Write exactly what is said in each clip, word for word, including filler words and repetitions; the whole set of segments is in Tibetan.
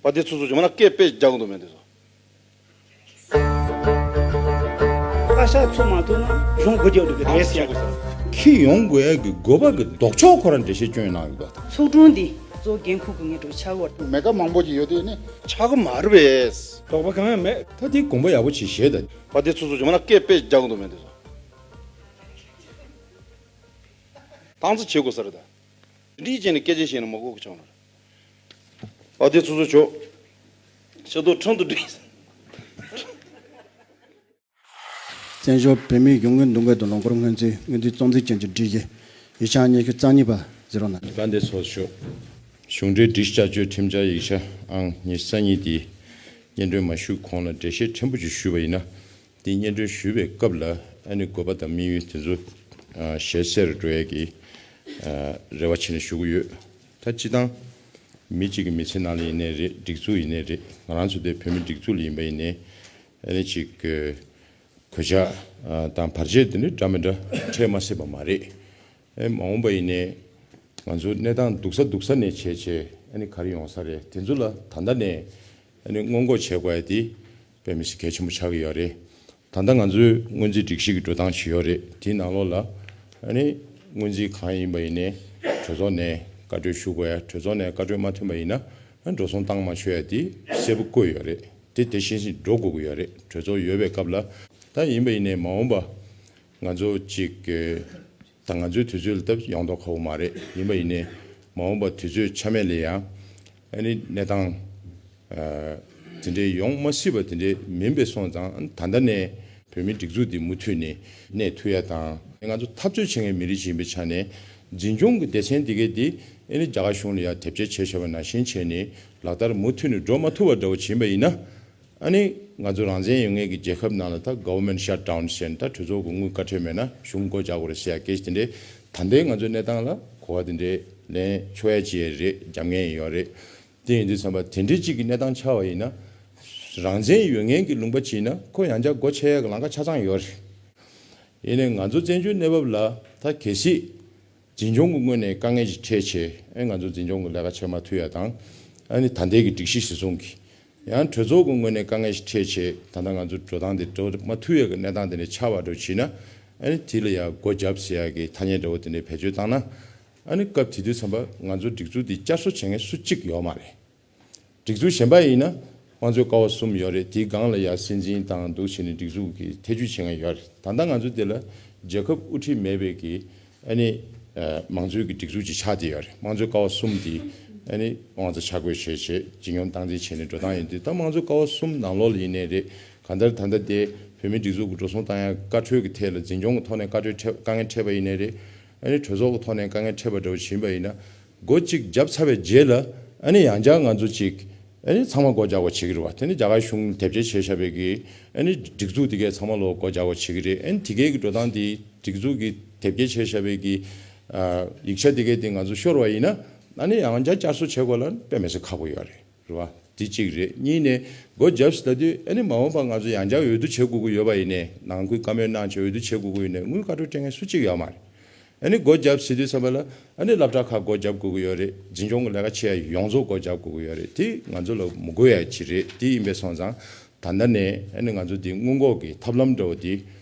པ་དེ་ཚོ་ཚོ་ཇོ་མ་ན་སྐད་དཔེ་རྒྱག་གི་འདུག་མེད་དེ་ཚོ། བཀའ་ཤག་ཚུགས་མ་ཐུབ་ན་གཞུང་སྒོ་རྒྱག་འགྲོ་གི་རེད་ཟེར། འཁྱེར་ཡོང་དགོས་ཡ་གི་དགོས་པ་གི་ལྡོག་ཕྱོགས་ཁོ་རང་འགྲེལ་བཤད་སྐྱོན་གནང་ཡོད་པ་དང་། ཚོགས་དྲུང་འདི་གཙོ་འགན་འཁུར་དགོས་ངེས་འགྲོ་ཆགས་ཡོད། མེ་ཀ་མང་པོ་ཅིག་ཡོད་དུས་ནི། ཆགས་ཀྱི་མ་རེད་པས། དོགས་པ་གང་ཡང་མེད། ད་དེ་དགོངས་པ་ཡག་པོ་ཅིག་བཞེས་དང་། པ་དེ་ཚོ་ཚོ་ཇོ་མ་ན་སྐད་དཔེ་རྒྱག་གི་འདུག་མེད་དེ་ཚོ། སྟངས་འཛིན་བྱེད་དགོས་ས་རེད་ད། འདི་བྱས་ནས་སྐད་ཆ་བཤད་ན་མ་གོ་གི་ཆགས་ན། ཨ་དེ་ཚོ་ཚོ་ཆོག་ཤ་དོ་ཁྲང་དུ་འདྲེས། བཙན་བྱོལ་བོད་མིའི་གཞུང་གི་འདུ་འགོད་དང་ལུང་སྐོར་སྔོན་རྩིས་སྔོན་རྩིས་གཙང་འཛིན་ཅན་གྱི་སྒྲིག་གཞི་ཡིག་ཆ་ཉི་ཤུ་རྩ་གཉིས་པ་གཟིགས་རོགས་གནང་། ལྷན་རྒྱས་ཚོ་ཆོག་གཞུང་འབྲེལ་སྒྲིག་གཞི་བསྐྱར་བཅོས་ཁྲིམས་འཆར་ཡིག་ཆ་ཨང་ཉི་ཤུ་རྩ་གཉིས་དེ་སྙན་སྒྲོན་མ་ཞུས་གོང་ལ་འགྲེལ་བཤད་ཕྲན་བུ་ཅིག་ཞུས་པ་ཡིན་ན། དེ་སྙན་སྒྲོན་ཞུས་པའི་སྐབས་ལ་ཨ་ནི་དགོས་པ་དང་དམིགས་ཡུལ་དེ་ཚོ་ཨ་ཞལ་གསལ་རུ་འགྲོ་ཡས་ཀྱི་ཨ་རེ་བ་བྱས་ནས་ཞུ་གི་ཡོད། ད་སྤྱི་བཏང་མི་གཅིག་གི་མི་ཚེ་ནང་ལ་ཡིན་ནའི་རེད། སྒྲིག་འཛུགས་ཡིན་ནའི་རེད། ང་རང་ཚོ་དེ་བོད་མི་སྒྲིག་འཛུགས་ལ་ཡིན་པ་ཡིན་ནའི་ཨ་ནི་ཅིག་གི་གོད་ཆག་ཨ་དང་བར་ཆད་དེ་འདྲ་འདྲ་མི་འདྲ་འཕྲད་མ་སྲིད་པ་མ་རེད། ཨེ་མ་འོངས་པ་ཡིན་ནའི་ང་ཚོ་གནས་སྟངས་སྡུག་ས་སྡུག་ས་ནས་བྱས་བྱས་ཨ་ནི་ག་རེ་ཡོང་ས་རེད། དེ་ཚོ་ལ་ད་ལྟ་ནས་ཨ་ནི་སྔོན་འགོག་བྱེད་དགོས་ཡ་དེ་དཔེ་མི་སྲིད་གལ་ཆེན་པོ་ཆགས་ཀྱི་ཡོད་རེད། ད་ལྟ་ང་ཚོའི་སྔོན་རྩིས་སྒྲིག་གཞི་གི་འགྲོ་སྟངས་ཤིག་ཡོད་རེད། དེའི་ནང་ལོགས་ལ་ཨ་ནི་སྔོན་རྩིས་གང་ཡིན་པ་ཡིན་ནའི་གྲོས་ཚོགས་ནས་བཀའ་འཁྲོལ་ཞུ་དགོས་ཡ། གྲོས་ཚོགས་ནས་བཀའ་འཁྲོལ་མ་ཐོན་པ་ཡིན་ན་ཨ་འགྲོ་སོང་བཏང་མ་ཆོག་ཡ་དེ་གསལ་པོ་བཀོད་ཡོད་རེད། དེ་དེ་བཞིན་བཞིན་འགྲོ་དགོས་ཀྱི་ཡོད་རེད། གྲོས་ཚོགས་ཡོད་པའི་སྐབས་ལ། ད་ཡིན་པ་ཡིན་ནའི་མ་འོངས་པ་ང་ཚོ་གཅིག་ད་ང་ཚོའི་དུས་ཚོད་ལ་སྟབས་ཡོང་མདོག་ཁ་པོ་མ་རེད། ཡིན་པ་ཡིན་ནའི་མ་འོངས་པ་དུས་ཚོད་ཆ་མེད་ལ་ཡང་ཨ་ནི་གནས་སྟངས་ཨ་དེ་འདྲའི་ཡོང་མ་སྲིད་པ་དེ་འདྲའི་མིན་པའི་སོང་ཙང་། ད་ལྟ་ནས་བོད་མིའི་སྒྲིག་འཛུགས་འདི་མུ་མཐུད་ནས་གནས་ཐུབ་ཡ་དང་། ང་ཚོ་འཐབ་རྩོད་བྱེད་མཁན་མི་རིགས་ཤིག་ཡིན་པའི་ཆ་ནས་འཛིན་སྐྱོང་གི་སྡེ་ཚན་འདི་གས་འདི་ཨ་ནི་རྒྱ་གར་གཞུང་ལ་ཡང་དེབ་སྐྱེལ་བྱས་བྱས་པ་ནང་བཞིན་བྱས་ནས་ལག་བསྟར་མུ་མཐུད་ནས་འགྲོ་མ་ཐུབ་པ་འདྲ་བོ་བྱེད་པ་ཡིན་ན། ཨ་ནི་ང་ཚོ་རང་བཙན་ཡོད་མཁན་གྱི་རྒྱལ་ཁབ་ནང་ལ་ད་government shutdown ཟེར་ནས། ད་གྲོས་ཚོགས་ཀྱི་དངུལ་བཀའ་ཁྲལ་མེད་ན་གཞུང་སྒོ་རྒྱག་དགོས་རེད་ཟེར་ཡ་སྐད་ཆ་དེ་འདྲའི་ད་ལྟའི་ང་ཚོའི་གནས་སྟངས་ལ་གོ་བ་དེ་འདྲའི་ལེན་ཆོག་ཡ་ཅིག་ཡོད་རེད། རྒྱབ་མཁན་ཡོད་རེད། དེ་ཡིན་དུས་ཙམ་པ་དེ་འདྲའི་གཅིག་གི་གནས་སྟངས་ཆགས་པ་ཡིན་ན། རང་བཙན་ཡོད་མཁན་གྱི་ལུང་པ་ཅིག་ཡིན་ན་ཁོ་ཡང་བསྐྱར་སྒོ་ཕྱེ་ཡ་གི་ལམ་ཁ་ཆ་ཚང་ཡོད་རེད། ཡིན་ནའི་ང་ཚོ་བཙན་བྱོལ་གནས་བབ་ལ་ད་གལ་སྲིད། འཛིན་སྐྱོང་གི་ངོས་ནས་དཀའ་ངལ་ཞིག་འཕྲད་བྱས་ཨེ་ང་ཚོ་འཛིན་སྐྱོང་གི་ལས་ཀ་བྱེད་མ་ཐུབ་ཡ་དང་། ཨ་ནི་ད་ལྟའི་གི་སྒྲིག་གཞི་གཞིར་བཟུང་གིས་ཡང་གྲོས་ཚོགས་ཀྱི་ངོས་ནས་དཀའ་ངལ་ཞིག་འཕྲད་བྱས་ད་ལྟ་ང་ཚོ་འགྲོ་སྟངས་དེ་འགྲོ་མ་ཐུབ་ཡ་གི་གནས་སྟངས་དེ་འདྲ་ཆགས་པ་འདྲ་བྱས་ན། ཨ་ནི་དེ་ལ་ཡང་སྒོ་བརྒྱབ་ཟེར་ཡ་གི་ཐ་སྙད་འདྲ་བོ་དེ་འདྲ་བེད་སྤྱོད་བཏང་ན། ཨ་ནི་སྐབས་དེ་དུས་ཙམ་པ་ང་ཚོ་སྒྲིག་འཛུགས་འདི་བསྐྱར་གསོ་བྱེད་མཁན་སུ་གཅིག་ཡོད་མ་རེད། སྒྲིག་འཛུགས་གཞན་པ་ཡིན་ན་དམངས་གཙོའི་ཀ་བ་གསུམ་ཡོད་རེད། དེའི་སྒང་ལ་ཡང་སྲིད་འཛིན་དང་འདུག་བྱས་ནས་སྒྲིག་འཛུགས་ཀྱི་ཐེ་ཇུས་བྱེད་མཁན་ཡོད་རེད། ད་ལྟ་ང་ཚོ་འདི་ལ་རྒྱལ་ཁབ་དབུ་ཁྲིད་མེད་པའི་གི་ཨ་ནི་ཨ་མང་གཙོའི་གི་སྒྲིག་འཛུགས་ཅིག་ཆགས་བསྡད་ཡོད་རེད། དམངས་གཙོའི་ཀ་བ་གསུམ་དེ་ཨ་ནི་དབང་རྩ་ཆ་བགོས་བྱས་བྱས་ཇི་སྙོམས་སྟངས་འཛིན་བྱས་ནས་འགྲོ་སྟངས་ཡིན་དུས། ད་དམངས་གཙོའི་ཀ་བ་གསུམ་ནང་ལོགས་ལ་ཡིན་ནའི་རེད། གང་ལྟར་ད་ལྟ་དེ་བོད་མིའི་སྒྲིག་འཛུགས་ཀྱི་འགྲོ་སོང་བཏང་ཡ་བཀའ་འཁྲོལ་གྱི་ཐད་ལ་འཛིན་སྐྱོང་གི་ཐོག་ནས་བཀའ་འཁྲོལ་འཕྲད་དཀའ་ངལ་འཕྲད་པ་ཡིན་ནའི་རེད། ཨ་ནི་གྲོས་ཚོགས་ཀྱི་ཐོག་ནས་དཀའ་ངལ་འཕྲད་པ་འདྲ་བོ་ཕྱིན་པ་ཡིན་ན། སྒོ་གཅིག་བརྒྱབ་ཚར་བའི་རྗེས་ལ་ཨ་ནི་ཡང་བསྐྱར་ང་ཚོ་གཅིག་ཨ་ནི་ཚང་མ་སྒོ་རྒྱག་དགོས་བྱེད་ཀྱི་རེད་བ། དེ་ནི་རྒྱ་གར་གཞུང་དེབ་སྐྱེལ་བྱས་བཞག་པའི་གི་ཨ་ནི་སྒྲིག་འཛུགས་དེ་གས་ཚང་མ་ལོག་སྒོ་རྒྱག་དགོས་བྱེད་ཀྱི་རེད། ཨ་ནི་དེ་གས་ཀྱི་འགྲོ་སྟངས་དེ་སྒྲིག་འཛུགས་ཀྱི་དེབ་སྐྱེལ་བྱས་བཞག་པའི་གི་ཨ་ཡིག་ཆ་དེ་གས་དེ་ང་ཚོ་ཤོར་བ་ཡིན་ན། ཨ་ནི་ཡང་བསྐྱར་བསྐྱར་གསོ་བྱེད་དགོས་ལ་དཔེ་མི་སྲིད་ཁག་པོ་ཡོད་རེད། རེད་བ། དེ་གཅིག་རེད། གཉིས་ནས་སྒོ་བརྒྱབ་ཟེར་ལབ་དུས་ཨ་ནི་མ་འོངས་པ་ང་ཚོ་ཡང་བསྐྱར་འོས་བསྡུ་བྱེད་དགོས་ཀྱི་ཡོད་པ་ཡིན་ནའི། ནང་ཁུལ་བཀའ་མོལ་གནང་བྱས་འོས་བསྡུ་བྱེད་དགོས་ཀྱི་ཡོད་ནའི་དངུལ་བཀའ་འཁྲོལ་སྤྲད་མཁན་སུ་གཅིག་ཡོད་མ་རེད། ཨ་ནི་སྒོ་བརྒྱབ་ཟེར་དུས་ཙམ་པ་ལ་ཨ་ནི་སློབ་གྲྭ་ཁག་སྒོ་བརྒྱབ་དགོས་ཀྱི་ཡོད་རེད། འཛིན་སྐྱོང་གི་ལས་ཀ་བྱེད་ཡ་ཡོངས་རྫོགས་སྒོ་བརྒྱབ་དགོས་ཀྱི་ཡོད་རེད། དེ་ང་ཚོ་ལ་མི་དགོས་ཡ་ཅིག་རེད། དེ་ཡིན་པའི་སོང་ཙང་ད་ལྟ་ནས་ཨ་ནི་ང་ཚོ་དེ་སྔོན་འགོག་གི་ཐབས་ལམ་འདྲ་བོ་དེ་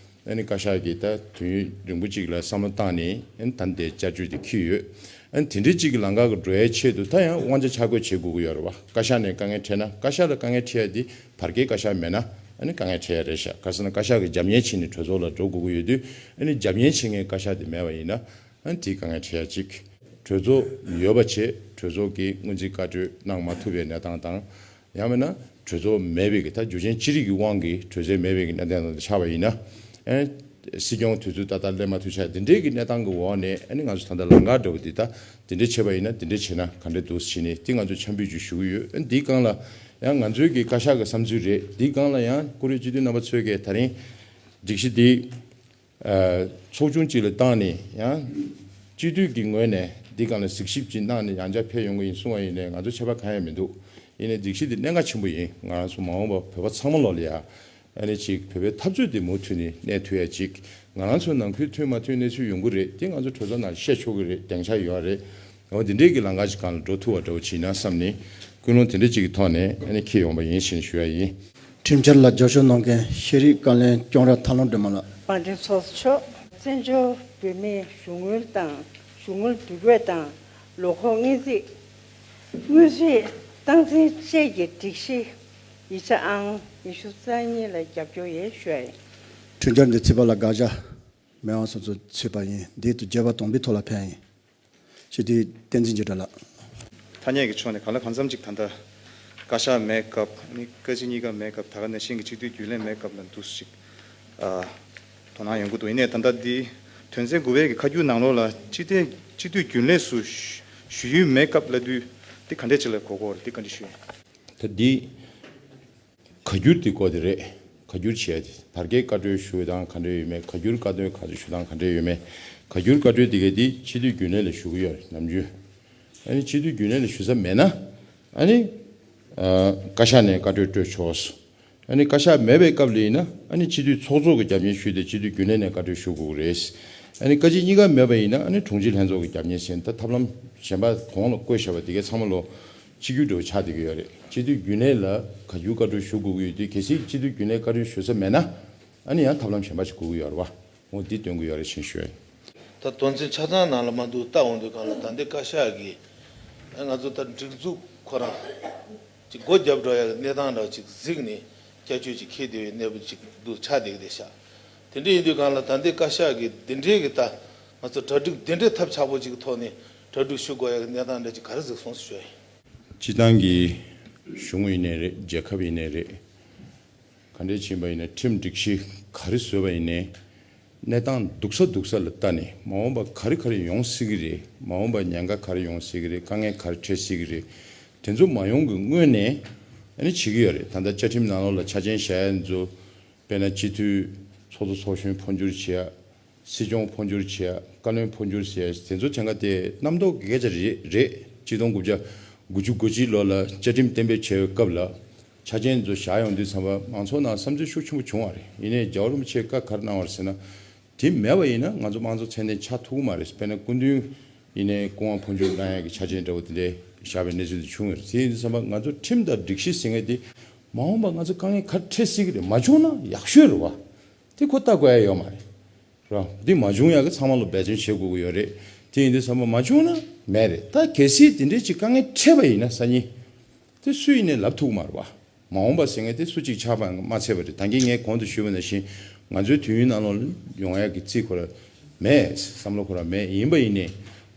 ཨ་ནི་བཀའ་ཤག་གིས་ད་དུས་ཡུན་རིང་པོ་ཅིག་ལ་བསམ་བློ་བཏང་ནས་ཨ་ནི་ད་ལྟའི་བསྐྱར་བཅོས་དེ་འཁྱེར་ཡོད། ཨ་ནི་དེ་འདྲའི་ཅིག་གི་ལམ་ཁ་གི་འགྲོ་ཡའི་ཆེད་དུ་ད་ཡང་དབང་ཆ་ཆ་བགོས་བྱེད་དགོས་ཀྱི་ཡོད་རེད་བ། བཀའ་ཤག་ནས་དཀའ་ངལ་འཕྲད་ན། བཀའ་ཤག་ལ་དཀའ་ངལ་འཕྲད་ཡ་དེ་བར་བརྒལ་བཀའ་ཤག་མེད་ན་ཨ་ནི་དཀའ་ངལ་འཕྲད་ཡ་རེད་ཤག་ག་ཟེར་ན་བཀའ་ཤག་གིས་རྒྱབ་གཉེར་བྱས་ནས་གྲོས་ཚོགས་ལ་འགྲོ་དགོས་ཀྱི་ཡོད་དུས། ཨ་ནི་རྒྱབ་གཉེར་བྱེད་མཁན་བཀའ་ཤག་དེ་མེད་པ་ཡིན་ན་ཨ་ནི་དེ་དཀའ་ངལ་འཕྲད་ཡ་གཅིག་གྲོས་ཚོགས་ཡོད་པ་བྱས་གྲོས་ཚོགས་ཀྱིས་སྔོན་རྩིས་བཀའ་འཁྲོལ་གནང་མ་ཐུབ་པའི་གནས་སྟངས་དང་། ཡང་མིན་ན་གྲོས་ཚོགས་མེད་པའི་གི་ད་རྒྱུ་རྐྱེན་ཅི་རིགས་ཀྱི་དབང་གིས་གྲོས་ཚོགས་མེད་པའི་གི་གནས་སྟངས་དང་ཆགས་པ་ཡིན་ན། ཨེ་སྲིད་སྐྱོང་དུས་ཚོད་ཏག་ཏག་སླེབས་མ་ཐུབ་ཆགས། འདི་འདྲའི་གི་གནས་སྟངས་ཀྱི་འོག་ནས་ཨ་ནི་ང་ཚོ་ད་ལྟ་ལམ་ཁ་འདྲ་བོ་འདི་ད་འདི་འདྲ་བྱས་པ་ཡིན་ན་འདི་འདྲ་བྱས་ན་ག་འདྲ་འདུག་ཟེར་ནས་དེ་ང་ཚོ་འཆམ་འབུལ་ཅིག་ཞུ་གི་ཡོད། ཨ་ནི་འདིའི་སྒང་ལ་ཡང་ང་ཚོའི་གི་བཀའ་ཤག་གི་བསམ་ཚུལ་རེད། འདིའི་སྒང་ལ་ཡང་བཀུར་འོས་སྤྱི་འཐུས་རྣམ་པ་ཚོས་གི་ད་རིང་སྒྲིག་གཞི་འདི་ཚོགས་ཆུང་གཅིག་ལ་བཏང་ནས་ཡང་སྤྱི་འཐུས་ཀྱི་ངོས་ནས་འདི་སྒང་ལ་གཟིགས་ཞིབ་ཅིག་གནང་ནས་ཡང་བསྐྱར་ཕེབས་ཡོང་གི་ཡིན་གསུང་བ་ཡིན་ནའི་ང་ཚོ་ཆད་པ་གང་ཡང་མི་འདུག་ཡིན་ནའི་སྒྲིག་གཞི་འདི་གནད་འགག་ཆེན་པོ་ཡིན། ང་རང་ཚོ་མ་འོངས་པ་བོད་པ་ཚང་མ་ལོག་ལ་ཡ་ཨ་ནི་ཅིག་བོད་པའི་འཐབ་རྩོད་འདི་མུ་མཐུད་ནས་གནས་ཐུབ་ཡ་ཅིག་ང་རང་ཚོ་ནང་ཁུལ་མཐུན་མ་མཐུན་གནས་ཚུལ་ཡོང་གི་རེད། དེ་ང་ཚོ་གྲོས་ཚོགས་ནང་བཤད་ཆོག་གི་རེད། སྡིངས་ཆ་ཡོད་རེད། འོ་འདི་འདྲའི་གི་ལམ་ཁ་ཅིག་སྒང་ལ་འགྲོ་ཐུབ་པ་འདྲ་བོ་བྱས་ན་བསམ་ནས་ ཀུན་སློང་དེ་འདྲ་ཅིག་གི་ཐོག་ནས་ཨ་ནི་འཁྱེར་ཡོང་པ་ཡིན་ཞེས་ཞུ་ཡ་ཡིན། ཁྲིམས་འཆར་ལ་རྒྱབ་སྐྱོར་གནང་མཁན་ཤེས་རིག་བཀའ་བློན་ལྕོགས་ར་ཐར་ལམ་སྒྲོལ་མ་ལགས། དཔལ་ལྡན་ཚོགས་གཙོ་མཆོག་བཙན་བྱོལ་བོད་མིའི་གཞུང་དངུལ་དང་གཞུང་དངུལ་བསྡུ་སྤྲོད་དང་ལོ་འཁོར་དངུལ་རྩིས། དངུལ་རྩིས་སྟངས་འཛིན་བཅས་ཀྱི་སྒྲིག་གཞི་ཡིག་ཆ་ཨང་ཉི་ཤུ་རྩ་གཉིས་ལ་རྒྱབ་སྐྱོར་ཡོད་ཞུ་བ་ཡིན། ཁྲིམས་འཆར་འདི་ཚུད་པ་ལ་དགག་བྱ་མེད་པ་སོགས་ཚུད་པ་ཡིན། འདི་དང་རྒྱས་པ་དང་པོའི་ཐོག་ལ་ཕན་ཡིན། སྤྱི་འཐུས་བསྟན་འཛིན་འཇིགས་བྲལ་ལགས། ཐ་སྙད་ཀྱི་ཕྱོགས་ནས་གང་ལ་གང་འཚམ་ཅིག་ད་ལྟ་བཀའ་ཤག་མེད་སྐབས་ནི་བཀའ་སྤྱི་གཉིས་ཀ་མེད་སྐབས། ད་ག་ནང་བཞིན་གྱི་སྤྱི་འཐུས་རྒྱུན་ལས་མེད་སྐབས་ལ་འདུག་སེ་ཅིག་ཨ་དོ་སྣང་ཡོང་གི་འདུག་ཡིན་ནའི་ད་ལྟ་འདི་དོན་ཚན་དགུ་པའི་གི་ཁ་སྒྱུར་ནང་ལོགས་ལ་སྤྱི་འཐུས་སྤྱི་འཐུས་རྒྱུན་ལས་སུ་ཞུ་ཞུ་ཡུལ་མེད་སྐབས་ལབ་དུས་འདི་ག་འདྲས་ཅིག་ལ་གོ་གོ་རེད། འདི་ག་འདྲས་ཞུ་ཡིན། ད་འདི་ཁ་སྒྱུར་དེ་སྐོར་དེ་རེད། ཁ་སྒྱུར་བྱས་ཏེ་བར་བརྒལ་བཀའ་འཁྲོལ་ཞུ་སྟངས་ག་འདྲ་ཡོད་མེད། ཁ་སྒྱུར་བཀའ་འཁྲོལ་ག་ཚོད་ཞུ་སྟངས་ག་འདྲ་ཡོད་མེད། ཁ་སྒྱུར་བཀའ་འཁྲོལ་དེ་གའི་དེ་སྤྱི་འཐུས་རྒྱུན་ལས་ལ་ཞུ་གི་ཡོད་རེད་ནམ་རྒྱུན། ཨ་ནི་སྤྱི་འཐུས་རྒྱུན་ལས་ལ་ཞུ་ས་མེད་ན། ཨ་ནི་ཨ་བཀའ་ཤག་ནས་བཀའ་འཁྲོལ་སྤྲོད་ཆོག་ཨ་ནི་བཀའ་ཤག་མེད་པའི་སྐབས་ལ་ཡིན་ན་ཨ་ནི་སྤྱི་འཐུས་ཚོགས་གཙོ་གི་རྒྱབ་གཉེར་ཞུས་ཏེ་སྤྱི་འཐུས་རྒྱུན་ལས་ནས་བཀའ་འཁྲོལ་ཞུ་དགོས་ཀྱི་རེད། ཨ་ནི་བཀའ་སྤྱི་གཉིས་ཀ་མེད་པ་ཡིན་ན་ཨ་ནི་དྲུང་ཆེ་ལྷན་ཚོགས་ཀྱི་རྒྱབ་གཉེར་ཟེར་ད་ཐབས་ལམ་གཞན་པ་གོང་ལ་བཀོད་བཞག་པ་དེ་གའི་ཚང་མ་ལོ། གཅིག་གྱུར་འདྲ་བོ་ཆགས་བསྡད་ཀྱི་ཡོད་རེད། སྤྱི་འཐུས་རྒྱུན་ལས་ལ་བཀའ་སྒྱུར་བཀའ་འཁྲོལ་ཞུ་དགོས་ཀྱི་ཡོད་དུས་གལ་སྲིད་སྤྱི་འཐུས་རྒྱུན་ལས་བཀའ་འཁྲོལ་ཞུ་ས་མེད་ན། ཨ་ནི་ཡང་ཐབས་ལམ་གཞན་པ་ཞིག་དགོས་ཀྱི་ཡོད་རེད་བ། འོ་འདི་སྟོན་གྱི་ཡོད་རེད་ཞེས་ཞུ་ཡ་ཡིན། ད་དོན་ཚན་ཆ་ཚང་ནང་ལ་མ་འདུག་ལྟ་འོང་དུས་སྒང་ལ་ད་ལྟའི་བཀའ་ཤག་གིས་ང་ཚོ་ད་སྒྲིག་འཛུགས་ཁོ་རང་ཅིག་སྒོ་བརྒྱབ་འགྲོ་ཡ་གི་གནས་སྟངས་འདྲ་ཅིག་གཟིགས་ནས་བསྐྱར་བཅོས་ཅིག་འཁྱེར་བསྡད་པའི་གནས་བབ་ཅིག་འདུག་ཆགས་བསྡད་ཀྱི་རེད་ཤག་དེ་འདྲ་ཡིན་དུས་སྒང་ལ་ད་ལྟའི་བཀའ་ཤག་གིས་འདི་འདྲའི་གི་ད་ང་ཚོ་གྲ་སྒྲིག་འདི་འདྲའི་ཐབས་ཆག་པོ་ཅིག་གི་ཐོག་ནས་གྲ་སྒྲིག་ཞུ་དགོས་ཡ་གི་གནས་སྟངས་འདྲ་ཅིག་ག་རེ་གཟིགས་སོང་ཞུ་ཡ་ཡིན། སྤྱི་བཏང་གི་གཞུང་ཡིན་ནའི་རེད། རྒྱལ་ཁབ་ཡིན་ནའི་རེད། ག་འདྲས་ཕྱིན་པ་ཡིན་ན་ཁྲིམས་སྒྲིག་གཞི་ག་རེ་བཟོས་པ་ཡིན་ནའི་གནས་སྟངས་སྡུག་ས་སྡུག་ས་ལ་ལྟ་ནས་མ་འོངས་པ་ག་རེ་ག་རེ་ཡོང་སྲིད་ཀྱི་རེད། མ་འོངས་པ་ཉེན་ཁ་ག་རེ་ཡོང་སྲིད་ཀྱི་རེད། དཀའ་ངལ་ག་རེ་འཕྲད་སྲིད་ཀྱི་རེད། དེ་ཚོ་མ་ཡོང་གི་སྔོན་ནས་ཨ་ནི་བྱེད་ཀྱི་ཡོད་རེད། ད་ལྟ་བཅའ་ཁྲིམས་ནང་ལོགས་ལ་ཆ་རྐྱེན་བཞག་ཡ་ཚོ་དཔེར་ན་སྤྱི་འཐུས་ཚོགས་གཙོ་ཚོགས་གཞོན་འཕོ་འགྱུར་བྱེད་ཡ། སྲིད་སྐྱོང་འཕོ་འགྱུར་བྱེད་ཡ། བཀའ་བློན་འཕོ་འགྱུར་བྱེད་ཡ། དེ་ཚོ་ཐེངས་ཀ་དེ་རྣམ་རྟོག་གི་སྐད་ཆ་རེད་རེད། གཅིག་སྟོང་དགུ་བརྒྱ་དགུ་བཅུ་གོ་གཅིག་ལོ་ལ་བཅའ་ཁྲིམས་གཏན་འབེབས་བྱས་པའི་སྐབས་ལ་ཆ་རྐྱེན་ཚོ་བཞག་ཡོང་དུས་ཙམ་པ་མང་ཚོགས་ནང་བསམ་ཚུལ་ཤུགས་ཆེན་པོ་བྱུང་བ་རེད། ཡིན་ནའི་རྒྱལ་བ་རིན་པོ་ཆེས་བཀའ་ག་རེ་གནང་བ་རེད་ཟེར་ན། དེ་མེད་པ་ཡིན་ན་ང་ཚོ་དམངས་གཙོ་ཚད་ལྡན་ཆགས་ཐུབ་ཀྱི་མ་རེད། དཔེར་ན་སྐུ་མདུན་ཡིན་ནའི་སྐུ་དབང་འཕོ་འགྱུར་གནང་ཡ་གི་ཆ་རྐྱེན་འདྲ་བོ་དེ་འདྲའི་བཞག་པའི་གནས་ཚུལ་དེ་བྱུང་ཡོད་རེད། དེ་ཡིན་དུས་ཙམ་པ་ང་ཚོ་ཁྲིམས་དང་སྒྲིག་གཞི་ཟེར་མཁན་དེ་མ་འོངས་པ་ང་ཚོ་དཀའ་ངལ་ག་རེ་འཕྲད་སྲིད་ཀྱི་རེད། མ་བྱུང་ན་ཡག་ཤོས་རེད་བ། དེ་ཁོ་ལྟ་དགོས་ཡ་ཡོད་མ་རེད། ར། འདི་མ་བྱུང་ཡག་གི་ཚང་མ་ལོ་འབད་བརྩོན་བྱེད་དགོས་ཀྱི་ཡོད་རེད། དེ་ཡིན་དུས་ཙམ་པ་མ་བྱུང་ན་མེད་རེད། ད་གལ་སྲིད་དེ་འདྲའི་ཅིག་དཀའ་ངལ་འཕྲད་པ་ཡིན་ན་སང་ཉིན་དེ་སུ་ཡིན་ནའི་ལབ་ཐུབ་ཀྱི་མ་རེད་བ། མ་འོངས་པ་ཟེར་མཁན་དེ་སུ་གཅིག་ཆགས་པ་མ་ཚད་པ་རེད། ད་གིན་ངས་གོང་དུ་ཞུས་པ་ནང་བཞིན་ང་ཚོའི་དུས་ཡུན་ནང་ལོགས་ཡོང་ཡག་གི་རྩིས་ཁོ་ར་མེད། བསམ་བློ་ཁོ་ར་མེད། ཡིན་པ་ཡིན་ནའི་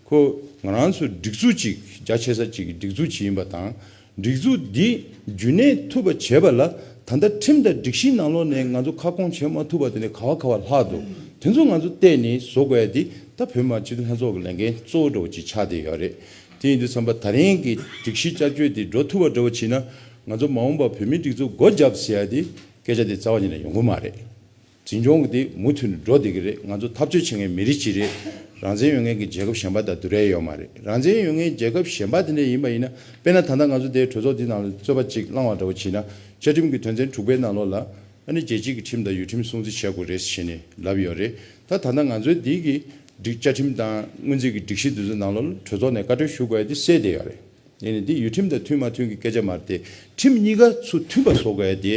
ཁོ་ང་རང་ཚོ་སྒྲིག་འཛུགས་ཅིག་རྒྱ་ཆེ་ས་ཅིག་གི་སྒྲིག་འཛུགས་ཅིག་ཡིན་པ་དང་། སྒྲིག་འཛུགས་འདི་རྒྱུན་གནས་ཐུབ་པ་བྱེད་པ་ལ་ད་ལྟ་ཁྲིམས་དང་སྒྲིག་གཞིའི་ནང་ལོགས་ནས་ང་ཚོ་ཁ་སྐོང་བྱེད་མ་ཐུབ་པ་དེ་ནས་ག་བ་ག་བ་ལྷག་འདུག་དེ་ཚོ་ང་ཚོ་བལྟས་ནས་བཟོ་དགོས་ཡ་དེ་ད་བོད་མི་སྤྱི་འཐུས་ལྷན་ཚོགས་ཀྱི་ལས་འགན་གཙོ་བོ་འདྲ་བོ་ཅིག་ཆགས་བསྡད་ཡོད་རེད། དེ་ཡིན་དུས་ཙམ་པ་ད་རིང་གི་སྒྲིག་གཞི་བསྐྱར་བཅོས་དེ་འགྲོ་ཐུབ་པ་འདྲ་བོ་བྱས་ན་ང་ཚོ་མ་འོངས་པ་བོད་མིའི་སྒྲིག་འཛུགས་སྒོ་བརྒྱབ་ཟེར་ཡ་དེ་སྐད་ཆ་དེ་རྩ་བ་ཉིད་ནས་ཡོང་གི་མ་རེད། འཛིན་སྐྱོང་གི་དེ་མུ་མཐུད་ནས་འགྲོ་བསྡད་ཀྱི་རེད། ང་ཚོ་འཐབ་རྩོད་བྱེད་མཁན་མི་རིགས་གཅིག་རེད། རང་བཙན་ཡོད་མཁན་གྱི་རྒྱལ་ཁབ་གཞན་པ་དང་བསྡུར་ཡ་ཡོད་མ་རེད། རང་བཙན་ཡོད་མཁན་རྒྱལ་ཁབ་གཞན་པ་དེ་འདྲ་ཡིན་པ་ཡིན་ན་དཔེར་ན་ད་ལྟ་ང་ཚོ་དེའི་གྲོས་ཚོགས་འདི་ནང་ལ་རྩོད་པ་གཅིག་བསླངས་པ་འདྲ་བོ་བྱས་ན་བཅའ་ཁྲིམས་ཀྱི་དོན་ཚན་དྲུག་པའི་ནང་ལོགས་ལ་ཨ་ནི་རྒྱལ་སྤྱི་གི་ཁྲིམས་དང་ཡུལ་ཁྲིམས་སྲུང་བརྩི་བྱེད་དགོས་རེད་ཟེར་ནས་ལབ་ཡོད་རེད། ད་ད་ལྟ་ང་ཚོའི་འདི་གི་སྒྲིག་བཅའ་ཁྲིམས་དང་སྔོན་རྩིས་ཀྱི་སྒྲིག་གཞི་དེ་ཚོའི་ནང་ལོགས་ལ་གྲོས་ཚོགས་ནས་བཀའ་འཁྲོལ་ཞུ་དགོས་ཡ་དེ་གསལ་བསྡད་ཡོད་རེད། ཡིན་ནའི་འདི་ཡུལ་ཁྲིམས་དང་མཐུན་མ་མཐུན་གྱི་སྐད་ཆ་མ་རེད་དེ། ཁྲིམས་གཉིས་ཀ་ཚུར་མཐུན་པ་བཟོ་དགོས་ཡ་དེ་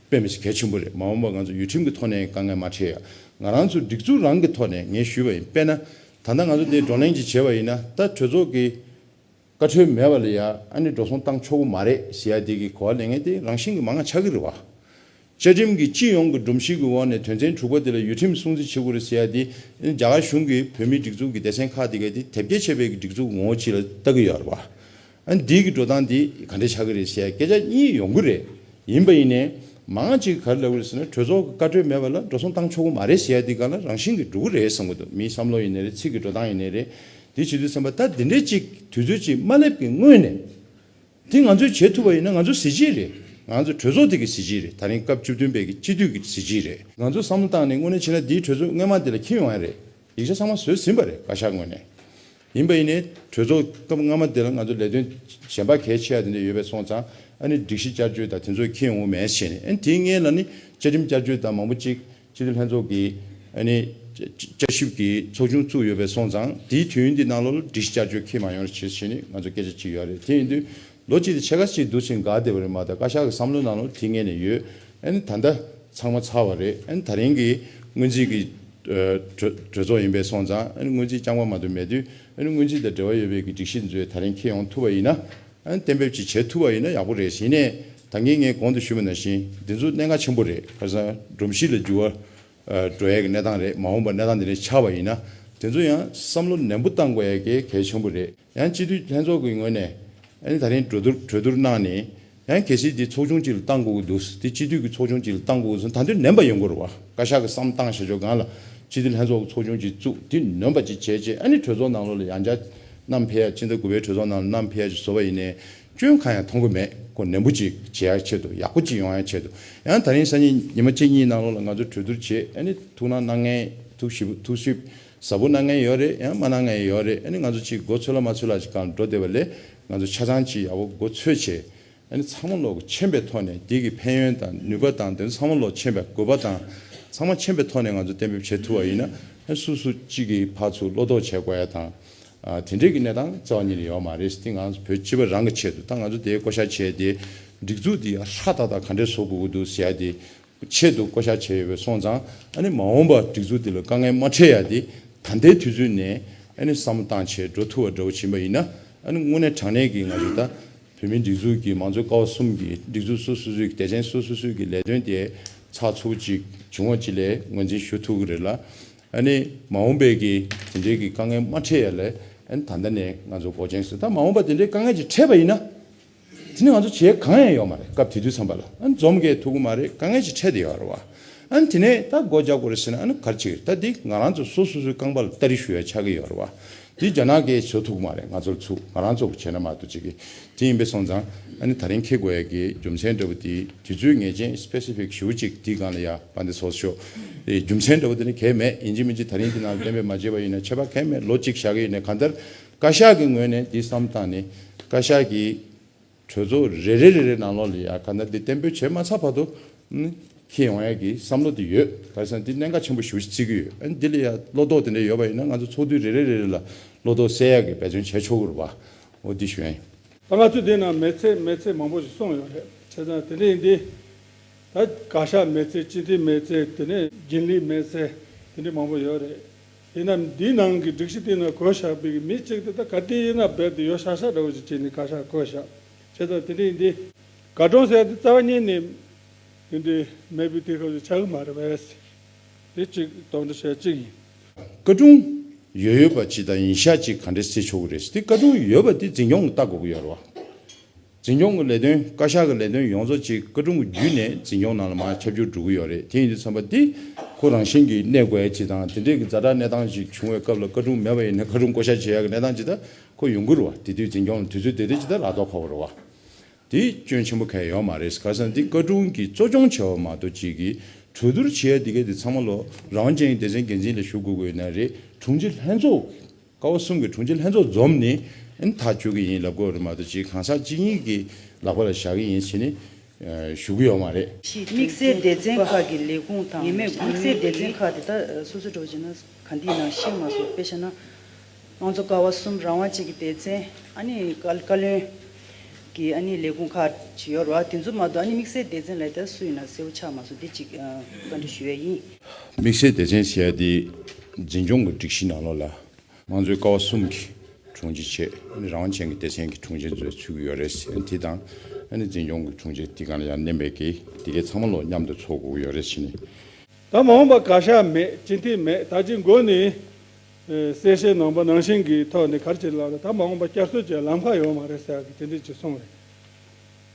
དཔེ་མི་སྲིད་གལ་ཆེན་པོ་རེད། མ་འོངས་པ་ང་ཚོ་ཡུལ་ཁྲིམས་ཀྱི་ཐོག་ནས་དཀའ་ངལ་མ་འཕྲད་ཡ། ང་རང་ཚོ་སྒྲིག་འཛུགས་རང་གི་ཐོག་ནས་ངས་ཞུས་པ་ཡིན། དཔེར་ན་ད་ལྟ་ང་ཚོ་འདིར་བགྲོ་གླེང་ཅིག་བྱས་པ་ཡིན་ན་ད་གྲོས་ཚོགས་ཀྱི་བཀའ་འཁྲོལ་མེད་པ་ལ་ཡ་ཨ་ནི་འགྲོ་སོང་བཏང་ཆོག་གི་མ་རེད་ཟེར་ཡ་དེ་གི་གོ་བ་ལེན་མཁན་དེ་རང་བཞིན་གྱི་མང་ང་ཆགས་ཀྱི་རེད་བ། བཅའ་ཁྲིམས་ཀྱི་སྤྱི་ཡོངས་ཀྱི་སྒྲོམ་གཞི་གི་འོག་ནས་དོན་ཚན་དྲུག་པ་དེ་ལ་ཡུལ་ཁྲིམས་སྲུང་བརྩི་བྱེད་དགོས་རེད་ཟེར་ཡ་དེ་རྒྱ་གར་གཞུང་གིས་བོད་མིའི་སྒྲིག་འཛུགས་ཀྱི་སྡེ་ཚན་ཁག་དེ་གས་དེ་དེབ་སྐྱེལ་བྱས་པའི་སྒྲིག་འཛུགས་ངོ་བོ་ཅིག་ལ་ལྟ་གི་ཡོད་རེད་བ། ཨ་ནི་འདི་གི་འགྲོ་སྟངས་འདི་ག་འདྲས་ཆགས་ཀྱི་རེད་ཟེར་ཡ་སྐད་ཆ་གཉིས་ཡོང་གི་རེད། ཡིན་པ་ཡིན་ནའི་མང་ང་ཅིག་ག་རེ་ལབ་ཀྱི་རེད་ཟེར་ན་གྲོས་ཚོགས་ཀྱི་བཀའ་འཁྲོལ་མེད་པ་ལ་འགྲོ་སོང་བཏང་ཆོག་གི་མ་རེད་ཟེར་ཡ་འདི་ག་ལ་རང་བཞིན་གྱིས་འགྲོ་གི་རེད་བསམ་གྱི་འདུག་མིའི་བསམ་བློ་ཡིན་ནའི་རེད། ཚིག་གི་འགྲོ་སྟངས་ཡིན་ནའི་རེད། དེ་བྱེད་དུས་ཙམ་པ་ད་འདི་འདྲས་ཅིག་དུས་ཚོད་ཅིག་མ་སླེབས་ཀྱི་སྔོན་ནས། དེ་ང་ཚོས་བྱེད་ཐུབ་པ་ཡིན་ན་ང་ཚོ་གཟི་བརྗིད་རེད། ང་ཚོ་གྲོས་ཚོགས་དེ་གི་གཟི་བརྗིད་རེད། ད་རིང་སྐབས་བཅུ་བདུན་པའི་གི་སྤྱི་འཐུས་ཀྱི་གཟི་བརྗིད་རེད། ང་ཚོ་བསམ་བློ་བཏང་ནས་དངོས་གནས་བྱས་ན་འདིའི་གྲོས་ཚོགས་སྔོན་མ་དེ་ལ་འཁྱེར་ཡོང་ཡ་རེད། ཡིག་ཆ་ཚང་མ་བཟོས་ཟིན་པ་རེད་བཀའ་ཤག་ངོས་ནས། ཡིན་པ་ཡིན་ནའི་གྲོས་ཚོགས་སྐབས་སྔ་མ་དེ་ལ་ང་ཚོ་ལས་དོན་གཞན་པ་གལ་ཆེ་བ་དེ་འདྲ་ཡོད་པའི་སོང་ཙང་ཨ་ནི་སྒྲིག་གཞི་བསྐྱར་བཅོས་དང་དེ་ཚོ་འཁྱེར་ཡོང་གི་མེད་ཟེར་ནས། ཨ་ནི་དེའི་སྔོན་ལ་ནི་བཅའ་ཁྲིམས་བསྐྱར་བཅོས་དང་མང་པོ་ཅིག་སྤྱི་འཐུས་ལྷན་ཚོགས་ཀྱི་ཨ་ནི་བསྐྱར་ཞིབ་ཀྱི་ཚོགས་ཆུང་བཙུགས་ཡོད་པའི་སོང་ཙང་དེའི་དུས་ཡུན་འདི་ནང་ལོགས་ལ་སྒྲིག་གཞི་བསྐྱར་བཅོས་འཁྱེར་མ་ཡོང་རེད་ཅེས་བྱས་ནས་ང་ཚོ་སྐད་ཆ་བྱས་ཡོད་རེད། དེ་ཡིན་དུས་ ལོ་གཅིག་དེ་ཕྱེད་ཀ་ཅིག་འདུག་ཕྱིན་འགག་བསྡད་པ་རེད་མ་གཏོགས། བཀའ་ཤག་གི་བསམ་བློ་ནང་ལོགས་དེ་ངེས་ནས་ཡོད། ཨ་ནི་ད་ལྟ་ཚང་མ་ཚར་བ་རེད། ཨ་ནི་ད་རིང་གི་སྔོན་རྩིས་ཀྱི་ཨ་གྲོས་གྲོས་ཚོགས་ཡིན་པས་སོང་ཙང་། ཨ་ནི་སྔོན་རྩིས་རྐྱང་པ་མ་གཏོགས་མེད་དུས། ཨ་ནི་སྔོན་རྩིས་དང་འབྲེལ་བ་ཡོད་པའི་གི་སྒྲིག་གཞི་ཚོས་ད་རིང་འཁྱེར་ཡོང་ཐུབ་པ་ཡིན་ན། ཨ་ནི་གཏན་འབེབས་ཅིག་བྱེད་ཐུབ་པ་ཡིན་ན་ཡག་པོ་རེད། ཡིན་ནའི་ད་གིན་ངས་གོང་དུ་ཞུས་པ་ནང་བཞིན་འདི་ཚོ་གནད་འགག་ཆེན་པོ་རེད། ཁ་སང་སྒྲོམ་གཞི་ལ་འགྱུར་བ་ཨ་འགྲོ་ཡས་ཀྱི་གནས་སྟངས་རེད། མ་འོངས་པ་གནས་སྟངས་འདི་འདྲ་ཆགས་པ་ཡིན་ན། དེ་ཚོ་ཡང་བསམ་བློ་ནན་པོ་བཏང་དགོས་ཡས་ཀྱི་གལ་ཆེན་པོ་རེད། ཡང་སྤྱི་འཐུས་ལྷན་ཚོགས་ཀྱི་ངོས་ནས་ཨ་ནི་ད་རིང་གྲོས་བསྡུར་གྲོས་བསྡུར་གནང་ནས། ཡང་གལ་སྲིད་འདི་ཚོགས་ཆུང་གཅིག་ལ་བཏང་དགོས་ཀྱི་འདུག་དེ་སྤྱི་འཐུས་ཀྱི་ཚོགས་ཆུང་གཅིག་ལ་བཏང་དགོས་ཀྱི་འདུག་ད་དུང་ནན་པ་ཡོང་དགོས་རེད་བ། བཀའ་ཤག་གི་བསམ་བཏང་བྱ་ཆོག་སྒང་ལ་སྤྱི་འཐུས་ལྷན་ཚོགས་ཀྱི་ཚོགས་ཆུང་གཅིག་བཙུགས། དེ་ནན་པ་ཅིག་བྱས་རྗེས། ཨ་ནི་གྲོས་ཚོགས་ནང་ལོགས་ལ་ཡང་བསྐྱར་བསྣམས་ཕེབས་ཡ། ཕྱི་ཟླ་དགུ་པའི་གྲོས་ཚོགས་ནང་ལ་བསྣམས་ཕེབས་ཡ་ཅིག་བཟོ་བ་ཡིན་ནའི། སྐྱོན་གང་ཡང་མཐོང་གི་མེད། ཁོ་ནན་པོ་ཅིག་བྱེད་ཡག་ཆེད་དུ། ཡག་པོ་ཅིག་ཡོང་ཡག་ཆེད་དུ། ཡང་ད་རིང་སང་ཉིན་ཉི་མ་གཅིག་གཉིས་ནང་ལོགས་ལ་ང་ཚོ་གྲོས་བསྡུར་བྱེད། ཨ་ནི་ཐུགས་སྣང་གནང་མཁན། ཐུགས་ཞིབ་ཐུགས་ཞིབ་ཟབ་པོ་གནང་མཁན་ཡོད་རེད། ཡང་མ་གནང་མཁན་ཡོད་རེད། ཨ་ནི་ང་ཚོ་ཅིག་མགོ་ཚོས་ལ་མ་ཚོས་ལ་ཅིག་སྒང་འགྲོ་བསྡད་པ་ལས། ང་ཚོ་ཆ་ཚང་ཅིག་ཡག་པོ་མགོ་ཚོས་བྱས། ཨ་ནི་ཚང་མ་ལོག་མཁྱེན་པའི་ཐོག་ནས། དེ་གི་ཕན་ཡོན་དང་ནུས་པ་དང་། དེ་ཚང་མ་ལོག་མཁྱེན་པའི་དགོས་པ་དང་། ཚང་མ་མཁྱེན་པའི་ཐོག་ནས་ང་ཚོ་གཏན་འབེབས་བྱེད་ཐུབ་པ་ཡིན་ན། ཨ་སུ་སུ་གཅིག་གིས་ཕར་ཚུར་བློ་དོགས་བྱེད་དགོས་ཡ་དང་། ཨ་དེ་འདྲས་ཀྱི་གནས་སྟངས་རྩ་བ་ཉིད་ནས་ཡོད་མ་རེད། དེ་ང་ཚོ་བོད་སྤྱི་པ་རང་གི་ཆེད་དུ། ད་ང་ཚོ་དེའི་བསྐོ་བཞག་བྱས་ཏེ་སྒྲིག་འཛུགས་འདི་ཡ་ཧྲ་ཏག་ཏག་ག་འདྲས་བཟོ་དགོས་ཀྱི་འདུག་ཟེར་ཡ་དེ་ཆེད་དུ་བསྐོ་བཞག་བྱས་ཡོད་པས་སོང་ཙང་། ཨ་ནི་མ་འོངས་པ་སྒྲིག་འཛུགས་འདི་ལ་དཀའ་ངལ་མ་འཕྲད་ཡ་དེ་ད་ལྟའི་དུས་ཚོད་ནས་ཨ་ནི་བསམ་བློ་བཏང་བྱས་འགྲོ་ཐུབ་པ་འདྲ་བོ་ཕྱིན་པ་ཡིན་ན། ཨ་ནི་དངོས་གནས་དྲང་གནས་ཀྱི་ང་ཚོ་ད་བོད་མིའི་སྒྲིག་འཛུགས་ཀྱི་མང་གཙོའི་ཀ་བ་གསུམ་གྱི་སྒྲིག་འཛུགས་སོ་སོ་སོའི་གི་སྡེ་ཚན་སོ་སོ་སོའི་གི་ལས་དོན་དེ་ཚགས་ཚུད་པོ་ཅིག་བྱུང་བ་ཅིག་ལ་ངོས་འཛིན་ཞུ་ཐུབ་ཀྱི་རེད་ལ། ཨ་ནི་མ་འོངས་པའི་གི་དེ་འདྲའི་གི་དཀའ་ངལ་མ་འཕྲད་ཡ་ལ། ཨ་ནི་ད་ལྟ་ནས་ང་ཚོ་འགོག་རྐྱེན་བཟོས། ད་མ་འོངས་པ་དེ་འདྲའི་དཀའ་ངལ་ཅིག་འཕྲད་པ་ཡིན་ན། དེ་ནི་ང་ཚོ་བྱེད་གང་ཡང་ཡོད་མ་རེད། སྐབས་དེ་དུས་ཙམ་པ་ལ། ཨ་ནི་འཛོམས་གས་ཐུབ་ཀྱི་མ་རེད། དཀའ་ངལ་ཅིག་འཕྲད་བསྡད་ཡོད་རེད་བ། ཨ་ནི་དེ་ནས་ད་སྒོ་རྒྱག་དགོས་རེད་ཟེར་ན། ཨ་ནི་ག་རེ་བྱེད་ཀྱི་རེད། ད་འདི་ང་རང་ཚོ་སོ་སོ་སོའི་རྐང་པ་ལ་སྟ་རེ་གཞུ་ཡ་ཆགས་ཀྱི་ཡོད་རེད་བ། འདི་རྒྱ་ནག་གིས་བཟོ་ཐུབ་ཀྱི་མ་རེད། ང་ཚོར་ཚུགས། ང་རང་ཚོ་གིས་བྱས་ན་མ་གཏོགས་ཅིག་གིས། དེ་ཡིན་པས་སོང་ཙང་། ཨ་ནི་ད་རིང་འཁེལ་དགོས་ཡ་གི་རྒྱུ་མཚན་འདྲ་བོ་དེ། དུས་ཚོད་ངེས་ཅན་སི་པེ་སི་ཕིག་ཞེ་པོ་ཅིག་འདི་སྒང་ལ་ཡ་དཔལ་ལྡན་ཚོགས་གཙོ་མཆོག་ཨེ་རྒྱུ་མཚན་འདྲ་བོ་དེ་ནི་གལ་མེད། ཡིན་གཅིག་མིན་གཅིག་ད་རིང་འདི་ནང་ལ་གཏན་འབེབས་མ་བྱས་པ་ཡིན་ན་ཁྱད་པར་གལ་མེད། ལོ་གཅིག་བཞག་གི་ཡིན་ནའི། གང་ལྟར་བཀའ་ཤག་གི་ངོས་ནས་འདི་བསམ་བཏང་ནས། བཀའ་ཤག་གི་གྲོས་ཚོགས་རེ་རེ་རེ་རེ་ནང་ལོགས་ལ་ཡ་ག་ན་འདི་གཏན་འབེབས་བྱས་མ་ཚར་བར་དུ། ཨ་ནི་འཁྱེར་ཡོང་ཡ་གི་བསམ་བློ་དེ་ཡོད། ག་རེ་ཟེར་ན་འདི་གནད་འགག་ཆེན་པོ་ཞེ་པོ་ཅིག་བརྩི་གི་ཡོད། ཨ་ནི་འདི་ལ་ཡ་བློ་དོགས་དེ་འདྲ་ཡོད་པ་ཡིན་ན། ང་ཚོ་ཚོགས་དུས་རེ་རེ་རེ་རེ་ལ་བློ་དོགས་སེལ་ཡ་གི་འབད་བརྩོན་བྱས་ཆོག་གི་རེད་བ། འོ་འདི་ཞུ་ཡ་ཡིན། ད་ང་ཚོས་འདི་ནང་མི་ཚེ་མི་ཚེ་མང་པོ་ཞིག་སོང་ཡོད་རེད། བྱས་ཙང་དེ་འདྲ་ཡིན་དུས། ད་བཀའ་ཤག་མི་ཚེ། སྤྱི་འཐུས་མི་ཚེ། དེ་ནས་རྒྱུན་ལས་མི་ཚེ། དེ་འདྲ་མང་པོ་ཡོད་རེད། ཡིན་ནའང་འདིའི་ནང་གི་སྒྲིག་གཞི་དེའི་ནང་བཀོད་བཞག་པའི་གི་མི་གཅིག་དེ་ད་ག་དུས་ཡིན་ན་རྦད་དེ་ཡོད་ཤག་ཤག་འདྲ་བོ་ཞིག་བྱས་ནས་བཀའ་ཤག་བཀོད་བཞག་བྱས་ཙང་དེ་འདྲ་ཡིན་དུས། བཀའ་དྲུང་ཟེར་ཡ་དེ་རྩ་བ་ཉིད་ནས་དེ་འདྲ་མེད་པའི་དུས་སྐབས་སུ་ཆགས་ཀྱི་མ་རེད་པས། དེ་གཅིག་དོགས་འདྲི་བྱས་གཅིག་ཡིན། བཀའ་དྲུང་ཡོད་ཡོད་པ་ཅིག་དང་ཡིན་ཤག་ཅིག་ག་འདྲས་བརྩི་ཆོག་གི་རེད། དེ་བཀའ་དྲུང་ཡོད་པ་དེ་འཛིན་སྐྱོང་གིས་ལྟ་དགོས་ཀྱི་ཡོད་རེད་བ། འཛིན་སྐྱོང་གི་ལས་དོན། བཀའ་ཤག་གི་ལས་དོན་ཡོངས་རྫོགས་ཅིག་བཀའ་དྲུང་གི་བརྒྱུད་ནས་འཛིན་སྐྱོང་ནང་ལ་མར་ཁྱབ་འཇུག་འགྲོ་གི་ཡོད་རེད། དེ་ཡིན་དུས་ཙམ་པ་དེ་ཁོ་རང་བཞིན་གྱིས་གནས་དགོས་ཡ་ཅིག་དང་། དེ་འདྲས་ཀྱི་ཛ་དྲག་གནས་སྟངས་ཤིག་བྱུང་བའི་སྐབས་ལ་བཀའ་དྲུང་མེད་པ་ཡིན་ན་བཀའ་དྲུང་བསྐོ་བཞག་བྱེད་ཡ་གི་གནས་སྟངས་ཅིག་ད་ཁོ་ཡོང་གི་རེད་བ། དེ་དུས་འཛིན་སྐྱོང་དུས་ཚོད་དེ་དུས་ཅིག་ད་ལག་ཐོག་ཁ་པོ་རེད་བ། དེ་སྐྱོན་ཆེན་པོ་གང་ཡང་ཡོད་མ་རེད། ག་རེ་ཟེར་ན་དེ་བཀའ་དྲུང་གིས་གཙོ་སྐྱོང་བྱས་པ་མ་གཏོགས་ཅིག་གིས་གྲོས་བསྡུར་བྱེད་ཡ་དེ་གའི་དེ་ཚང་མ་ལོ་རང་དབང་ཅན་གྱི་སྡེ་ཚན་འགན་འཛིན་ལ་ཞུ་དགོས་ཀྱི་ཡོད་ན་རེད། དྲུང་ཆེ་ལྷན་ཚོགས། ཀ་བ་གསུམ་གྱི་དྲུང་ཆེ་ལྷན་ཚོགས་འཛོམས་ནས་ཨ་ནི་ཐག་གཅོད་ཀྱི་ཡིན་ལབ་དགོས་རེད་མ་གཏོགས་ཅིག་གང་ཟག་གཅིག་གཉིས་ཀྱི་ལག་པ་ལ་བཞག་གི་ཡིན་ཟེར་ནས་ཨ་ཞུ་གི་ཡོད་མ་རེད། དམིགས་བསལ་སྡེ་ཚན་ཁག་གི་ལས་ཁུངས་དང་། ཉེས་མེད་དམིགས་བསལ་སྡེ་ཚན་ཁག་དེ་ད་སོ་སོ་འགྲོ་བྱས་ན་ག་འདི་ནང་ཤེས་མ་སོང་། དཔེ་བཞག་ན་དམངས་གཙོ་ཀ་བ་གསུམ། རང་དབང་ཅན་གྱི་སྡེ་ཚན། ཨ་ནི་བཀའ་བཀའ་བློན་གྱི་ཨ་ནི་ལས་ཁུངས་ཁག་ཅིག་ཡོད་རེད་བ། དེ་ཚོ་མ་གཏོགས་ཨ་ནི་དམིགས་བསལ་སྡེ་ཚན་ལ་ད་སུ་ཡིན་ན་གསལ་པོ་ཆགས་མ་སོང་། འདི་གཅིག་ཨ་བཀའ་འདྲི་ཞུ་ཡས་ཡིན། དམིགས་བསལ་སྡེ་ཚན་ཟེར་ཡ་དེ་འཛིན་སྐྱོང་གི་སྒྲིག་གཞི་ནང་ལོགས་ལ། དམངས་གཙོའི་ཀ་བ་གསུམ་གྱི་དྲུང་ཆེ་བྱས། རང་དབང་ཅན་གྱི་སྡེ་ཚན་གྱི་དྲུང་ཆེ་ཚོ་ཚུད་ཀྱི་ཡོད་རེད། དེ་དང་ཨ་ནི་འཛིན་སྐྱོང་གི་དྲུང་ཆེ་དེ་ག་ལ་ཡང་མནན་པའི་གི་དེ་གའི་ཚང་མ་ལོ་མཉམ་དུ་ཚོགས་དགོས་ཀྱི་ཡོད་རེད་ཟེར་ནས། ད་མ་འོངས་པ་བཀའ་ཤག་མེད། སྤྱི་འཐུས་མེད། ད་ཅི་འགོ་ནས་ཨེ་གསལ་བཤད་གནང་པ་ནང་བཞིན་གྱི་ཐོག་ནས་ག་རེ་བྱེད་ལབ་ན། ད་མ་འོངས་པ་བསྐྱར་གསོ་བྱེད་ལམ་ཁ་ཡོད་མ་རེད་ཟེར་གི་དེ་འདྲས་ཅིག་གསུངས་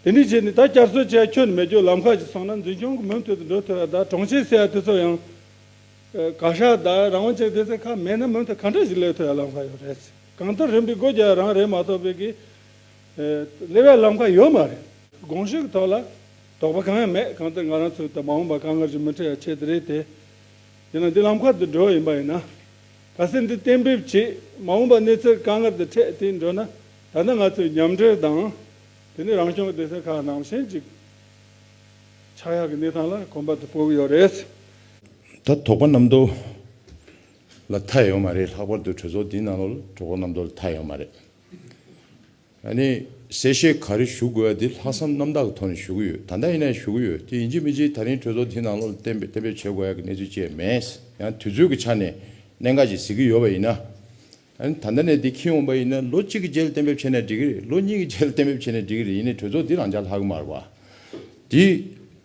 རེད། དེ་འདྲས་བྱས་ནས་ད་བསྐྱར་གསོ་བྱེད་ཁྱོན་ནས་མེད་རྒྱུ་ལམ་ཁ་ཅིག་སོང་ན་འཛིན་སྐྱོང་གི་མུ་མཐུད་དུ་འགྲོ་ཐུབ་ཡ། ད་དྲུང་ཆེ་ཟེར་ཡ་དེ་ཚོ་ཡང་། ཨ་བཀའ་ཤག་དང་རང་དབང་ཅན་སྡེ་ཚན་ཁག་མེད་ན་མུ་མཐུད་ག་འདྲ་ཞིག་སླེབས་ཐུབ་ཡ་ལམ་ཁ་ཡོད་རེད། གང་ལྟར་རིམ་པས་སྒོ་རྒྱག་ཡ་རང་རེད་མ་གཏོགས་པའི་གི་ཨ་སླེབས་ཡ་ལམ་ཁ་ཡོད་མ་རེད། དགོངས་ཞུ་གི་ཐོག་ལ་དོགས་པ་གང་ཡང་མེད། གང་ལྟར་ང་རང་ཚོས་ད་མ་འོངས་པ་དཀའ་ངལ་ཞིག་མི་འཕྲད་ཡ་ཆེད་དུ་རེད་དེ། ཡིན་ན་འདི་ལམ་ཁ་དུ་འགྲོ་ཡིན་པ་ཡིན་ན། གལ་སྲིད་འདི་གཏན་འབེབས་བྱས། མ་འོངས་པ་གནས་ཚུལ་དཀའ་ངལ་དུ་འཕྲད་དེ་འགྲོ་ན། ད་ལྟ་ང་ཚོས་མཉམ་འབྲེལ་དང་། དེ་ནས་རང་སྐྱོང་གི་སྡེ་ཚན་ཁག་ནང་བཞིན་ཅིག་ཆགས་ཡག་གི་གནས་སྟངས་ལ་གོམ་པ་དུ་སྤོ་གི་ཡོད་རེད། ད་དོགས་པ་རྣམ་རྟོག་ལ་མཐའ་ཡོད་མ་རེད། ལྷག་པར་དུ་གྲོས་ཚོགས་འདིའི་ནང་ལོགས་ལ་དོགས་པ་རྣམ་རྟོག་ལ་མཐའ་ཡོད་མ་རེད། ཨ་ནི་ གསལ་བཤད་ག་རེ་ཞུ་དགོས་ཡ་དེ་ལྷག་བསམ་རྣམ་དག་གི་ཐོག་ནས་ཞུ་གི་ཡོད། ད་ལྟ་ཡིན་ན་ཞུ་གི་ཡོད། དེ་ཡིན་གཅིག་མིན་གཅིག་ད་རིང་གྲོས་ཚོགས་དེ་ནང་ལོགས་ལ་གཏན་འབེབས་གཏན་འབེབས་བྱེད་དགོས་ཡ་གི་གནས་ཚུལ་ཅིག་མེད། ཡང་དུས་ཚོད་ཀྱི་ཆ་ནས་གནད་འགག་ཅིག་གཟིགས་ཀྱི་ཡོད་པ་ཡིན་ན། ཨ་ནི་ད་ལྟ་ནས་འདི་འཁྱེར་འོང་པ་ཡིན་ན་ལོ་གཅིག་གི་རྗེས་ལ་གཏན་འབེབས་བྱས་ན་འགྲིག་གི་རེད། ལོ་གཉིས་ཀྱི་རྗེས་ལ་གཏན་འབེབས་བྱས་ན་འགྲིག་གི་རེད། ཡིན་ནའི་གྲོས་ཚོགས་འདི་རང་འཇགས་ལྷག་གི་མ་རེད་པ། འདི་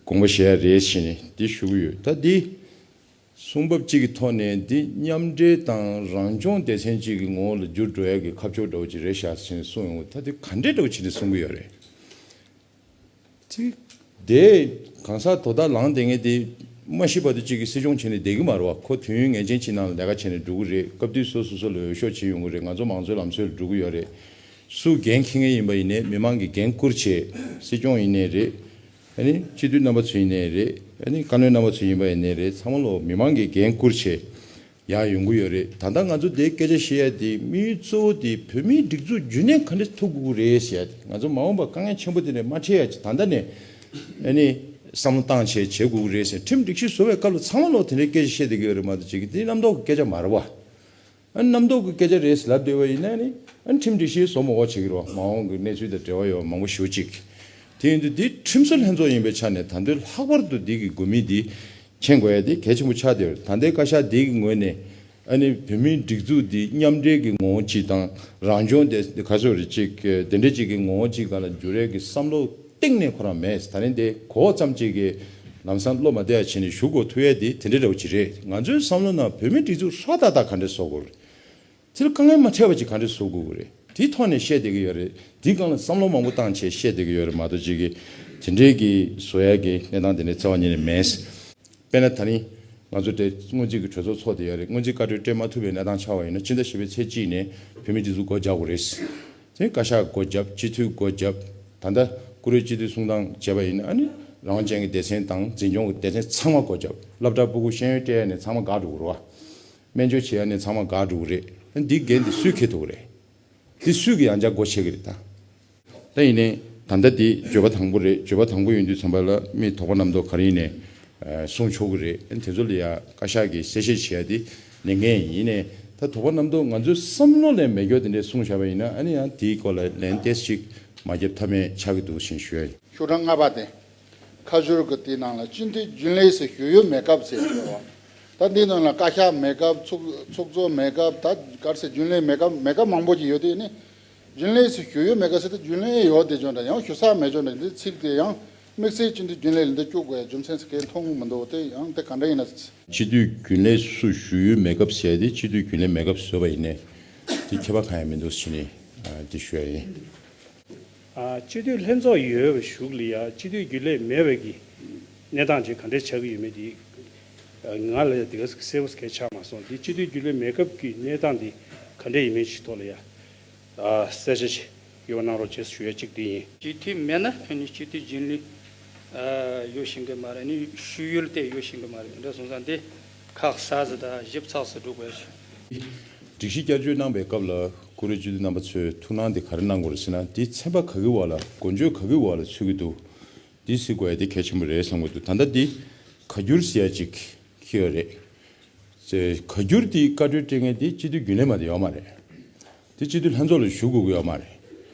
དགོངས་པ་བཞེས་ཡ་རེད་ཟེར་ནས་འདི་ཞུ་གི་ཡོད། ད་འདི་གསུང་བབ་གཅིག་གི་ཐོག་ནས་འདི་མཉམ་འབྲེལ་དང་རང་སྐྱོང་སྡེ་ཚན་གཅིག་གི་ངོ་བོ་ལ་འགྱུར་འགྲོ་ཡ་གི་ཁ་ཕྱོགས་འདྲ་བོ་ཅིག་རེད་ཤག་ཟེར་ནས་གསུངས་ཡོང་གི། ད་འདི་ག་འདྲས་འདྲ་བོ་བྱས་ནས་གསུང་གི་ཡོད་རེད། དེ་དེ་གང་ཟག་དོ་བདག་ལངས་བསྡད་མཁན་དེ་མ་ཤི་བར་དུ་གཅིག་གིས་སྲིད་སྐྱོང་བྱས་ནས་བསྡད་ཀྱི་མ་རེད་བ། ཁོ་དུས་ཡུན་ངེས་ཅན་གཅིག་ནང་ལ་ལས་ཀ་བྱས་ནས་འགྲོ་གི་རེད། སྐབས་དུས་སོ་སོ་སོ་ལ་འོས་ཤོག་བྱིན་ཡོང་གི་རེད། ང་ཚོ་མང་གཙོའི་ལམ་སྲོལ་ལ་འགྲོ་གི་ཡོད་རེད། སུ་འགན་འཁྱེར་མཁན་ཡིན་པ་ཡིན་ནའི་མི་མང་གིས་འགན་བསྐུར་བྱས། སྲིད་སྐྱོང་ཡིན་ནའི་རེད། ཨ་ནི་སྤྱི་འཐུས་རྣམ་པ་ཚོ་ཡིན་ནའི་རེད། ཨ་ནི་བཀའ་བློན་རྣམ་པ་ཚོ་ཡིན་པ་ཡིན་ནའི་རེད། ཚང་མ་ལོ་མི་མང་གིས་འགན་བསྐུར་བྱས། ཡང་ཡོང་གི་ཡོད་རེད། ད་ལྟ་ང་ཚོ་འདིའི་སྐད་ཆ་བཤད་ཡ་དེ་དམིགས་ཡུལ་གཙོ་བོ་དེ་བོད་མིའི་སྒྲིག་འཛུགས་རྒྱུན་གནས་ག་འདྲས་ཐུབ་དགོས་ཀྱི་རེད་ཟེར་ཡ་དེ། ང་ཚོ་མ་འོངས་པ་དཀའ་ངལ་ཆེན་པོ་དེ་ནས་མ་འཕྲད་ཡ་ཅིག་ད་ལྟ་ནས་ཨ་ནི་བསམ་བློ་བཏང་བྱས་བྱེད་དགོས་ཀྱི་རེད་ཟེར། ཁྲིམས་སྒྲིག་གཞི་བཟོ་བའི་སྐབས་ལ་ཚང་མ་ལོག་དེ་འདྲའི་སྐད་ཆ་བཤད་བསྡད་ཀྱི་ཡོད་རེད་མ་གཏོགས་ཅིག་གི་དེ་རྣམ་རྟོག་གི་སྐད་ཆ་མ་རེད་བ། ཨ་ནི་རྣམ་རྟོག་གི་སྐད་ཆ་རེད་ཟེར་ལབ་བསྡད་པ་ཡིན་ན་ནི་ཨ་ནི་ཁྲིམས་སྒྲིག་གཞི་བཟོ་མ་དགོས་བྱེད་ཀྱི་རེད་བ། མ་འོངས་ཀྱི་གནས་ཚུལ་དང་འབྲེལ་བ་ཡོད་མང་པོ་ཞེ་པོ་ཅིག་དེ་ཡིན་དུས་འདི་ཁྲིམས་བཟོ་ལྷན་ཚོགས་ཡིན་པའི་ཆ་ནས་ད་དུང་ལྷག་པར་དུ་འདི་གི་དགོས་དམིགས་འདི་མཁྱེན་དགོས་ཡ་དེ་གལ་ཆེན་པོ་ཆགས་བསྡད་ཡོད། ད་ལྟའི་བཀའ་ཤག་འདི་གི་ངོས་ནས་ཨ་ནི་བོད་མིའི་སྒྲིག་འཛུགས་འདི་མཉམ་འབྲེལ་གྱི་ངོ་བོ་གཅིག་དང་རང་སྐྱོང་དེ་ག་ཚོད་རེད་ཅིག་དེ་འདྲ་ཅིག་གི་ངོ་བོ་གཅིག་སྒང་ལ་འགྱུར་ཡས་ཀྱི་བསམ་བློ་གཏིང་ནས་ཁོ་རང་མེད། ད་རིང་དེ་གོ་བ་ཙམ་ཅིག་གིས་ལམ་སང་བློ་མ་བདེ་བ་བྱས་ནས་ཞུ་དགོས་ཐུག་ཡས་དེ་དེ་འདྲ་འདྲ་བོ་ཅིག་རེད། ང་ཚོའི་བསམ་བློ་ནང་བོད་མིའི་སྒྲིག་འཛུགས་ཧྲ་ཏག་ཏག་ག་འདྲས་བཟོ་དགོས་རེད། དེར་དཀའ་ངལ་མ་འཕྲད་པ་ཅིག་ག་འདྲས་བཟོ་དགོས་ཀྱི་རེད། དེའི་ཐོག་ནས་བཤད་བསྡད་ཀྱི་ཡོད་རེད། དེའི་སྒང་ལ་བསམ་བློ་མང་པོ་བཏང་བྱས་བཤད་བསྡད་ཀྱི་ཡོད་རེད་མ་གཏོགས་ཅིག་གི་དེ་འདྲའི་གི་བཟོ་ཡ་གི་གནས་སྟངས་དེ་འདྲའི་རྩ་བ་ཉིད་ནས་མེད། དཔེར་ན་ད་རིང་ང་ཚོ་དེ་སྔོན་རྩིས་ཀྱི་གྲོས་ཚོགས་ཚོགས་བསྡད་ཡོད་རེད། སྔོན་རྩིས་བཀའ་འཁྲོལ་སྤྲད་མ་ཐུབ་པའི་གནས་སྟངས་ཆགས་པ་ཡིན་ན་སྤྱི་ཟླ་བཞི་པའི་ཚེས་གཅིག་ནས་བོད་མིའི་སྒྲིག་འཛུགས་སྒོ་རྒྱག་དགོས་རེད། དེ་བཀའ་ཤག་སྒོ་བརྒྱབ། སྤྱི་འཐུས་སྒོ་བརྒྱབ། ད་ལྟ་བཀུར་འོས་སྤྱི་འཐུས་གསུང་སྟངས་བྱས་པ་ཡིན་ན་ཨ་ནི་རང་དབང་ཅན་གྱི་སྡེ་ཚན་དང་འཛིན་སྐྱོང་གི་སྡེ་ཚན་ཚང་མ་སྒོ་བརྒྱབ། སློབ་གྲྭ་ཕྲུ་གུ་ཤེས་ཡོན་སྤྲད་ཡ་ནས་ཚང་མ་འགག་འགྲོ་གི་རེད་བ། སྨན་བཅོས་བྱེད་ཡ་ནས་ཚང་མ་འགག་འགྲོ་གི་རེད། འདི་འགན་འདི་སུས་འཁྱེར་ཐུབ་ཀྱི་རེད། འདི་སུས་ཀྱི་ཡང་བསྐྱར་སྒོ་ཕྱེ་གི་རེད་ད། ད་ཡིན་ནའི་ད་ལྟ་འདི་འགྱོད་པ་དང་པོ་རེད། འགྱོད་པ་དང་པོ་ཡིན་དུས་ཙམ་པ་ལ་མི་དོགས་པ་རྣམ་རྟོག་ག་རེ་ཡིན་ནའི་གསུང་ཆོག་གི་རེད། དེ་ཚོ་ལ་ཡ་བཀའ་ཤག་གིས་གསལ་བཤད་བྱེད་ཡ་དེ་ལས་འགན་ཡིན་ནའི་ད་དོགས་པ་རྣམ་རྟོག་ང་ཚོའི་བསམ་བློ་ལས་མེད་རྒྱུ་དེ་འདྲས་གསུངས་བཞག་པ་ཡིན་ན་ཨ་ནི་ཡང་དེའི་སྐོར་ལ་ལན་ཏོག་ཙམ་ཅིག་མ་བརྒྱབ་ཐབས་མེད་ཆགས་ཀྱི་འདུག་ཟེར་ཞུ་ཡ་ཡིན། ཤོག་གྲངས་ལྔ་པ་དེ། ཁ་བསྒྱུར་གྱི་དེའི་ནང་ལ་སྤྱི་འཐུས་རྒྱུན་ལས་སུ་ཞུགས་ཡོད་མེད་སྐབས་ཟེར་ཡོད་རེད་བ། ད་འདིའི་ནང་ལ་བཀའ་ཤག་མེད་སྐབས། ཚོགས་ཚོགས་གཙོ་མེད་སྐབས། ད་ག་རེ་ཟེར། རྒྱུན་ལས་མེད་སྐབས། མེད་སྐབས་མང་པོ་ཅིག་ཡོད་དུས་ནི། རྒྱུན་ལས་སུ་ཞུགས་ཡོད་མེད་སྐབས་ཟེར་ཏེ་རྒྱུན་ལས་ཡོད་བསྡད་ཀྱང་འདྲ། ཡང་ཞུ་ས་མེད་ཀྱང་འདྲ། འདི་ཚིག་དེ་ཡང་དམིགས་བསལ་སྤྱི་འཐུས་རྒྱུན་ལས་ལ་འདི་བཅུག་དགོས་རྒྱུ་མཚན་ཟེར་མཁན་མཐོང་གི་མི་འདུག་དེ་ཡང་དེ་ག་འདྲ་ཡིན་ན། སྤྱི་འཐུས་རྒྱུན་ལས་སུ་ཞུགས་ཡོད་མེད་སྐབས་ཟེར་ཏེ་སྤྱི་འཐུས་རྒྱུན་ལས་མེད་སྐབས་བཟོས་པ་ཡིན་ནའི་དེ་ཁྱད་པར་གང་ཡང་མི་འདུག་ཟེར་ནས་དེ་ཞུ་ཡ་ཡིན། ཨ། སྤྱི་འཐུས་ལྷན་ཚོགས་ཡོད་པའི་གཞུག་ལ་ཡ་སྤྱི་འཐུས་རྒྱུན་ལས་མེད་པའི་གི་གནས་སྟངས་ཅིག་ག་འདྲས་ཆགས་ཀྱི་ཡོད་མེད་དེ་ང་ལ་ཡ་དེ་ག་གསལ་པོ་གལ་ཆགས་མ་སོང་། དེ་སྤྱི་འཐུས་རྒྱུན་ལས་མེད་སྐབས་ཀྱི་གནས་སྟངས་དེ་ག་འདྲས་ཡིན་མིན་ཞིག་ཐོག་ལ་ཡ་ཨ་གསལ་ཆ་ཞིག་ཡོད་པ་གནང་རོགས་བྱེད་ཞུ་ཡ་གཅིག་དེ་ཡིན། སྤྱི་འཐུས་མེད་ན་ཨ་ནི་སྤྱི་འཐུས་རྒྱུན་ལས་ཨ་ཡོད་ཤེས་ཀྱི་མ་རེད། ཨ་ནི་ཞུ་ཡུལ་དེ་ཡོད་ཤེས་ཀྱི་མ་རེད། དེ་འདྲ་སོང་ཙང་དེ་ཁག་ས་ཟིག་དང་ཞིབ་ཚགས་སུ་འགྲོ་དགོས་ཤིང་། སྒྲིག་གཞི་བསྐྱར་བཅོས་གནང་པའི་སྐབས་ལ་བཀུར་འོས་སྤྱི་འཐུས་རྣམ་པ་ཚོས་ཐུགས་སྣང་དེ་ག་རེ་གནང་དགོས་རེད་ཟེར་ན། དེ་ཚན་པ་ག་གི་འོག་ལ་འགོ་བརྗོད་ག་གི་འོག་ལ་ཚུད་ཀྱི་འདུག་འདི་གཟིགས་དགོས་ཡ་དེ་གལ་ཆེན་པོ་རེད་བསམ་གྱི་འདུག་ད་ལྟ་འདི་ཁ་བསྒྱུར་ཟེར་ཡ་ཅིག་འཁྱེར་ཡོད་རེད། ཁ་བསྒྱུར་དེ་བཀའ་འཁྲོལ་སྤྲད་མཁན་དེ་སྤྱི་འཐུས་རྒྱུན་ལས་མ་གཏོགས་ཡོད་མ་རེད། དེ་སྤྱི་འཐུས་ལྷན་ཚོགས་ལ་ཞུགས་དགོས་ཀྱི་ཡོད་མ་རེད།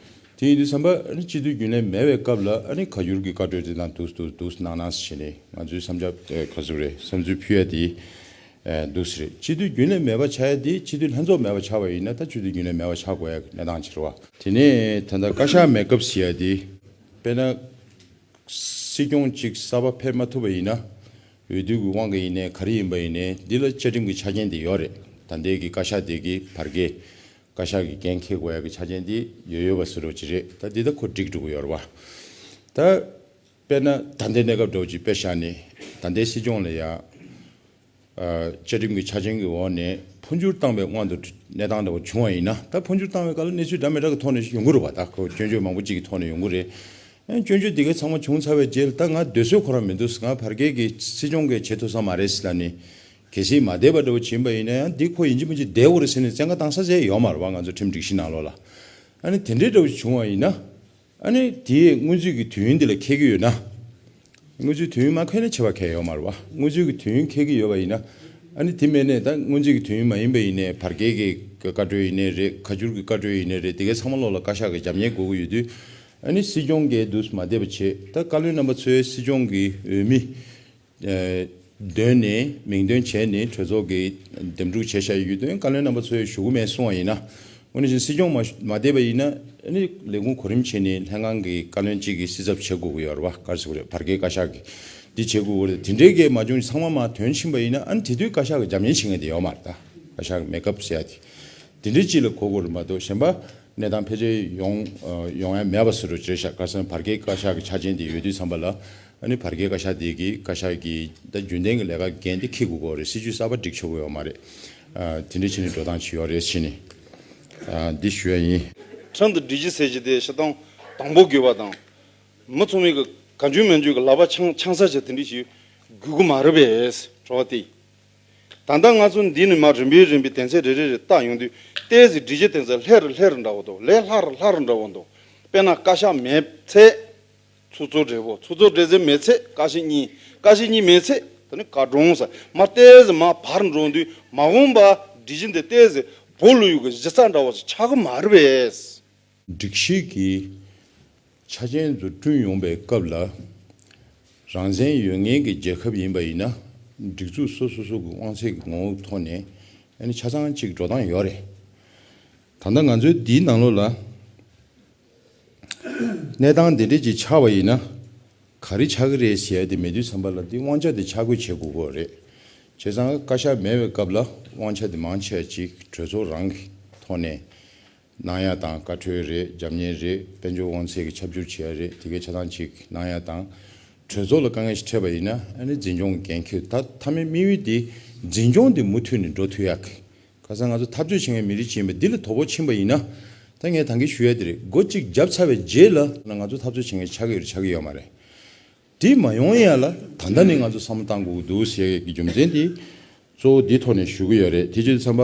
དེ་ཡིན་དུས་ཙམ་པ་ཨ་ནི་སྤྱི་འཐུས་རྒྱུན་ལས་མེད་པའི་སྐབས་ལ་ཨ་ནི་ཁ་བསྒྱུར་གྱི་བཀའ་འཁྲོལ་དེ་དང་འདུག་འདུག་འདུག་གནང་གནང་ཟེར་ནས་ང་ཚོའི་བསམ་འཆར་ཨེ་ག་ཚོད་རེད། བསམ་ཚུལ་ཕུལ་ཡ་དེ་ཨེ་འདུག་ཟེར། སྤྱི་འཐུས་རྒྱུན་ལས་མེད་པ་ཆགས་ཡ་དེ་སྤྱི་འཐུས་ལྷན་ཚོགས་མེད་པ་ཆགས་པ་ཡིན་ན་ད་སྤྱི་འཐུས་རྒྱུན་ལས་མེད་པ་ཆགས་དགོས་ཡ་གི་གནས་སྟངས་ཅིག་རེད་བ། དེ་ནས་ད་ལྟ་བཀའ་ཤག་མེད་སྐབས་ཟེར་ཡ་དེ་དཔེར་ན། སྲིད་སྐྱོང་གཅིག་གསར་པ་ཕེབས་མ་ཐུབ་པ་ཡིན་ན། འོས་བསྡུ་གི་དབང་གིས་ཡིན་ནའི་ག་རེ་ཡིན་པ་ཡིན་ནའི་འདི་ལ་བཅའ་ཁྲིམས་ཀྱི་ཆ་རྐྱེན་དེ་ཡོད་རེད། ད་ལྟའི་གི་བཀའ་ཤག་དེ་གི་བར་བརྒལ་བཀའ་ཤག་གི་འགན་འཁྱེར་དགོས་ཡ་གི་ཆ་རྐྱེན་དེ་ཡོད་ཡོད་པ་བཟོ་འདྲ་ཅིག་རེད། ད་འདི་ད་ཁོ་འགྲིག་འགྲོ་གི་ཡོད་རེད་བ། ད་དཔེར་ན་ད་ལྟའི་གནས་སྐབས་འདྲ་བོ་ཅིག་དཔེ་བཞག་ནས་ད་ལྟའི་སྲིད་སྐྱོང་ལ་ཡ། བཅའ་ཁྲིམས་ཀྱི་ཆ་རྐྱེན་གྱི་འོག་ནས་འཕོ་འགྱུར་བཏང་བའི་དབང་དུ་གནས་སྟངས་འདྲ་བོ་བྱུང་བ་ཡིན་ན། ད་འཕོ་འགྱུར་བཏང་བའི་སྐབས་ལ་གནས་ཚུལ་འདྲ་མི་འདྲ་གི་ཐོག་ནས་ཡོང་གི་རེད་བ། ད་ཁོ་སྐྱོན་བརྗོད་མང་པོ་གཅིག་གི་ཐོག་ནས་ཡོང་གི་རེད། ཨ་ནི་སྐྱོན་བརྗོད་འདི་གའི་ཚང་མ་བྱུང་ཚར་བའི་རྗེས་ལ་ད་ང་སྡོད་སྲོལ་ཁོ་རང་མི་འདུག་ང་བར་བརྒལ་གྱི་སྲིད་སྐྱོང་གིས་བྱེད་ཐུབ་ས་མ་རེད་ཟེར་ལབ་ནས་གལ་སྲིད་མ་བསྡད་པ་འདྲ་བོ་བྱིན་པ་ཡིན་ན་ཡང་འདི་ཁོ་ཡིན་གཅིག་མིན་གཅིག་བསྡད་དགོས་རེད་ཟེར་ནས་བཙན་བཀའ་བཏང་ས་ཟེར་ཡོད་མ་རེད་བ། ང་ཚོ་ཁྲིམས་སྒྲིག་གཞི་ནང་ལོགས་ལ། ཨ་ནི་དེ་འདྲའི་འདྲ་བོ་བྱུང་བ་ཡིན་ན། ཨ་ནི་དེའི་སྔོན་རྩིས་ཀྱི་དུས་ཡུན་འདི་ལ་འཁེལ་གྱི་ཡོད་ན། སྔོན་རྩིས་དུས་ཡུན་མ་འཁེལ་ན་བྱེད་པ་གང་ཡང་ཡོད་མ་རེད་བ། སྔོན་རྩིས་ཀྱི་དུས་ཡུན་འཁེལ་གྱི་ཡོད་པ་ཡིན་ན། ཨ་ནི་དེ་མིན་ནས་ད་སྔོན་རྩིས་ཀྱི་དུས་ཡུན་མ་ཡིན་པ་ཡིན་ནའི་བར་བརྒལ་གྱི་བཀའ་འཁྲོལ་ཡིན་ནའི་རེད། ཁ་བསྒྱུར་གྱི་བཀའ་འཁྲོལ་ཡིན་ནའི་རེད། དེ་གའི་ཚང་མ་ལོག་ལ་བཀའ་ཤག་གི་རྒྱབ་གཉེར་དགོས་ཀྱི་ཡོད་དུས། ཨ་ནི་སྲིད་སྐྱོང་གིས་འདུག་མ་བསྡད་པ་བྱས། ད་བཀའ་བློན་རྣམ་པ་ཚོས་སྲིད་སྐྱོང་གི་འོས་མི་ཨ་འདོན་ནས་མིང་འདོན་བྱས་ནས་གྲོས་ཚོགས་ཀྱིས་འདེམས་སྒྲུག་བྱས་བཞག་ཡོད་དུས། བཀའ་བློན་རྣམ་པ་ཚོས་ཞུ་གི་མེད་གསུངས་པ་ཡིན་ན། དངོས་གནས་བྱས་ན་སྲིད་སྐྱོང་མ་མ་བསྡད་པ་ཡིན་ན། ཨ་ནི་ལས་ཁུངས་གོ་རིམ་བྱས་ནས་ལྷན་ཁང་གི་བཀའ་བློན་གཅིག་གིས་སྲིད་ཚབ་བྱེད་དགོས་ཀྱི་ཡོད་རེད་བ། ག་རེ་ཟེར་དགོས་རེད། བར་བརྒལ་བཀའ་ཤག་གིས་འདི་བྱེད་དགོས་ཀྱི་རེད། དེ་འདྲའི་གི་མ་བྱུང་། ཚང་མ་མར་ཐོན་ཕྱིན་པ་ཡིན་ན། ཨ་ནི་དེ་དུས་བཀའ་ཤག་གིས་རྒྱབ་གཉེར་བྱེད་མཁན་དེ་ཡོད་མ་རེད། ད་བཀའ་ཤག་གི་མེག་ཨབ་ཟེར་ཡ་དེ་དེ་འདྲའི་གཅིག་ལ་གོ་དགོས་རེད་མ་གཏོགས། གཞན་པ་གནས་སྟངས་ཕལ་ཆེར་ཡོང་ཡོང་ཡ་མེད་པ་བཟོ་འདྲ་བྱས་ཤག་ག་རེ་ཟེར་ན་བར་བརྒལ་བཀའ་ཤག་གི་ཆ་རྐྱེན་དེ་ཡོད་དུས་ཙམ་པ་ལ། ཨ་ནི་བར་བརྒལ་བཀའ་ཤག་དེ་གིས་བཀའ་ཤག་གི་ད་རྒྱུན་ལྡན་གྱི་ལས་ཀ་འགན་དེ་འཁྱེར་དགོས་ཀྱི་རེད། སྲིད་ཇུས་གསར་པ་སྒྲིག་ཆོག་གི་ཡོད་མ་རེད། ཨ་དེ་འདྲ་བྱས་ནས་འགྲོ་སྟངས་ཅིག་ཡོད་རེད་བྱས་ནས། ཨ་འདི་ཞུ་ཡ་ཡིན། ཁྲིམས་དང་སྒྲིག་གཞི་ཟེར་གྱི་དེ་སྤྱིར་བཏང་དང་པོ་དགོས་པ་དང་། མི་ཚང་མས་གི་གང་བྱུང་མང་བྱུང་གི་ལག་པ་འཆང་འཆང་ས་ཆ་དེ་འདྲ་ཞིག་དགོས་ཀྱི་མ་རེད་པས། གྲོགས་དེ། ད་ལྟ་ང་ཚོ་འདི་ནས་མར་རིམ་པས་རིམ་པས་དོན་ཚན་རེ་རེ་རེ་བལྟ་ཡོང་དུས། ཏོག་ཙམ་སྒྲིག་གཞི་དོན་ཚན་ལྷོད་རུ་ལྷོད་རུ་འདྲ་བོ་འདུག་ལས་སླ་རུ་སླ་རུ་འདྲ་བོ་འདུག་དཔེར་ན་བཀའ་ཤག་མེད་ཚེ་ཚོགས་གཙོ་སྦྲེལ་པོ། ཚོགས་གཙོ་སྦྲེལ་ཚེ་མེད་ཚེ་བཀའ་སྤྱི་གཉིས། བཀའ་སྤྱི་གཉིས་མེད་ཚེ་ད་ནི་བཀའ་དྲུང་ཟེར། མར་ཏོག་ཙམ་མར་བར་འགྲོ་དུས། མ་འོངས་པ་སྒྲིག་གཞི་འདི་ཏོག་ཙམ་སྦོ་ལུག་ཡུག་གི་གཞི་རྩ་འདྲ་བོ་ཞིག་ཆགས་ཀྱི་མ་རེད་པས། སྒྲིག་གཞི་གི་ཆ་རྐྱེན་ཚོ་བསྐྲུན་ཡོང་པའི་སྐབས་ལ། རང་བཙན་ཡོད་མཁན་གྱི་རྒྱལ་ཁབ་ཡིན་པ་ཡིན་ན། སྒྲིག་འཛུགས་སོ་སོ་སོ་གི་དབང་ཚད་ཀྱི་ངོ་བོ་ཐོག་ནས་ཨ་ནི་ཆ་ཚང་གཅིག་འགྲོ་སྟངས་ཡོད་རེད། ད་ལྟ་ང་ཚོའི་འདིའི་ནང་ལོགས་ལ་གནས་སྟངས་འདི་འདྲ་ཅིག་ཆགས་པ་ཡིན་ན། ག་རེ་ཆགས་ཀྱི་རེད་ཟེར་ཡ་དེ་མེད་དུས་ཙམ་པ་ལ། འདི་དབང་ཆ་དེ་ཆ་བགོས་བྱེད་དགོས་ཀྱི་རེད། བྱས་ཙང་བཀའ་ཤག་མེད་པའི་སྐབས་ལ་དབང་ཆ་དེ་མང་ཆེ་བ་ཅིག་གྲོས་ཚོགས་རང་གི་ཐོག་ནས་གནང་ཡ་དང་། བཀའ་འཁྲོལ་རེད། རྒྱབ་གཉེར་རེད། དཔལ་འབྱོར་དབང་ཚད་ཀྱི་ཁྱབ་བསྒྲགས་བྱེད་ཡ་རེད། དེ་གའི་ཆ་ཚང་ཅིག་གནང་ཡ་དང་། གྲོས་ཚོགས་ལ་དཀའ་ངལ་ཞིག་འཕྲད་པ་ཡིན་ན། ཨ་ནི་འཛིན་སྐྱོང་གི་འགན་འཁྱེར། ད་མཐའ་མའི་དམིགས་ཡུལ་དེ་འཛིན་སྐྱོང་དེ་མུ་མཐུད་ནས་འགྲོ་ཐུབ་ཡག་གི། ཁ་སང་ང་ཚོ་འཐབ་རྩོད་བྱེད་མཁན་མི་རིགས་ཅིག་ཡིན་པ་འདི་ལ་དོ་ཕོག་ཕྱིན་པ་ཡིན་ན། ད་ངས་ད་གིན་ཞུ་ཡ་དེ་རེད། སྒོ་གཅིག་བརྒྱབ་ཚར་བའི་རྗེས་ལ་ང་ཚོ་འཐབ་རྩོད་བྱེད་མཁན་ཆགས་ཀྱི་རེད་ཆགས་ཀྱི་ཡོད་མ་རེད། དེ་མ་ཡོང་ཡ་ལ་ད་ལྟ་ནས་ང་ཚོ་བསམ་བློ་བཏང་དགོས་ཀྱི་འདུག་ཟེར་ཡ་གི་རྒྱུ་མཚན་དེ་གཙོ་བོ་འདི་ཐོག་ནས་ཞུ་གི་ཡོད་རེད། དེ་བྱས་ཙམ་པ་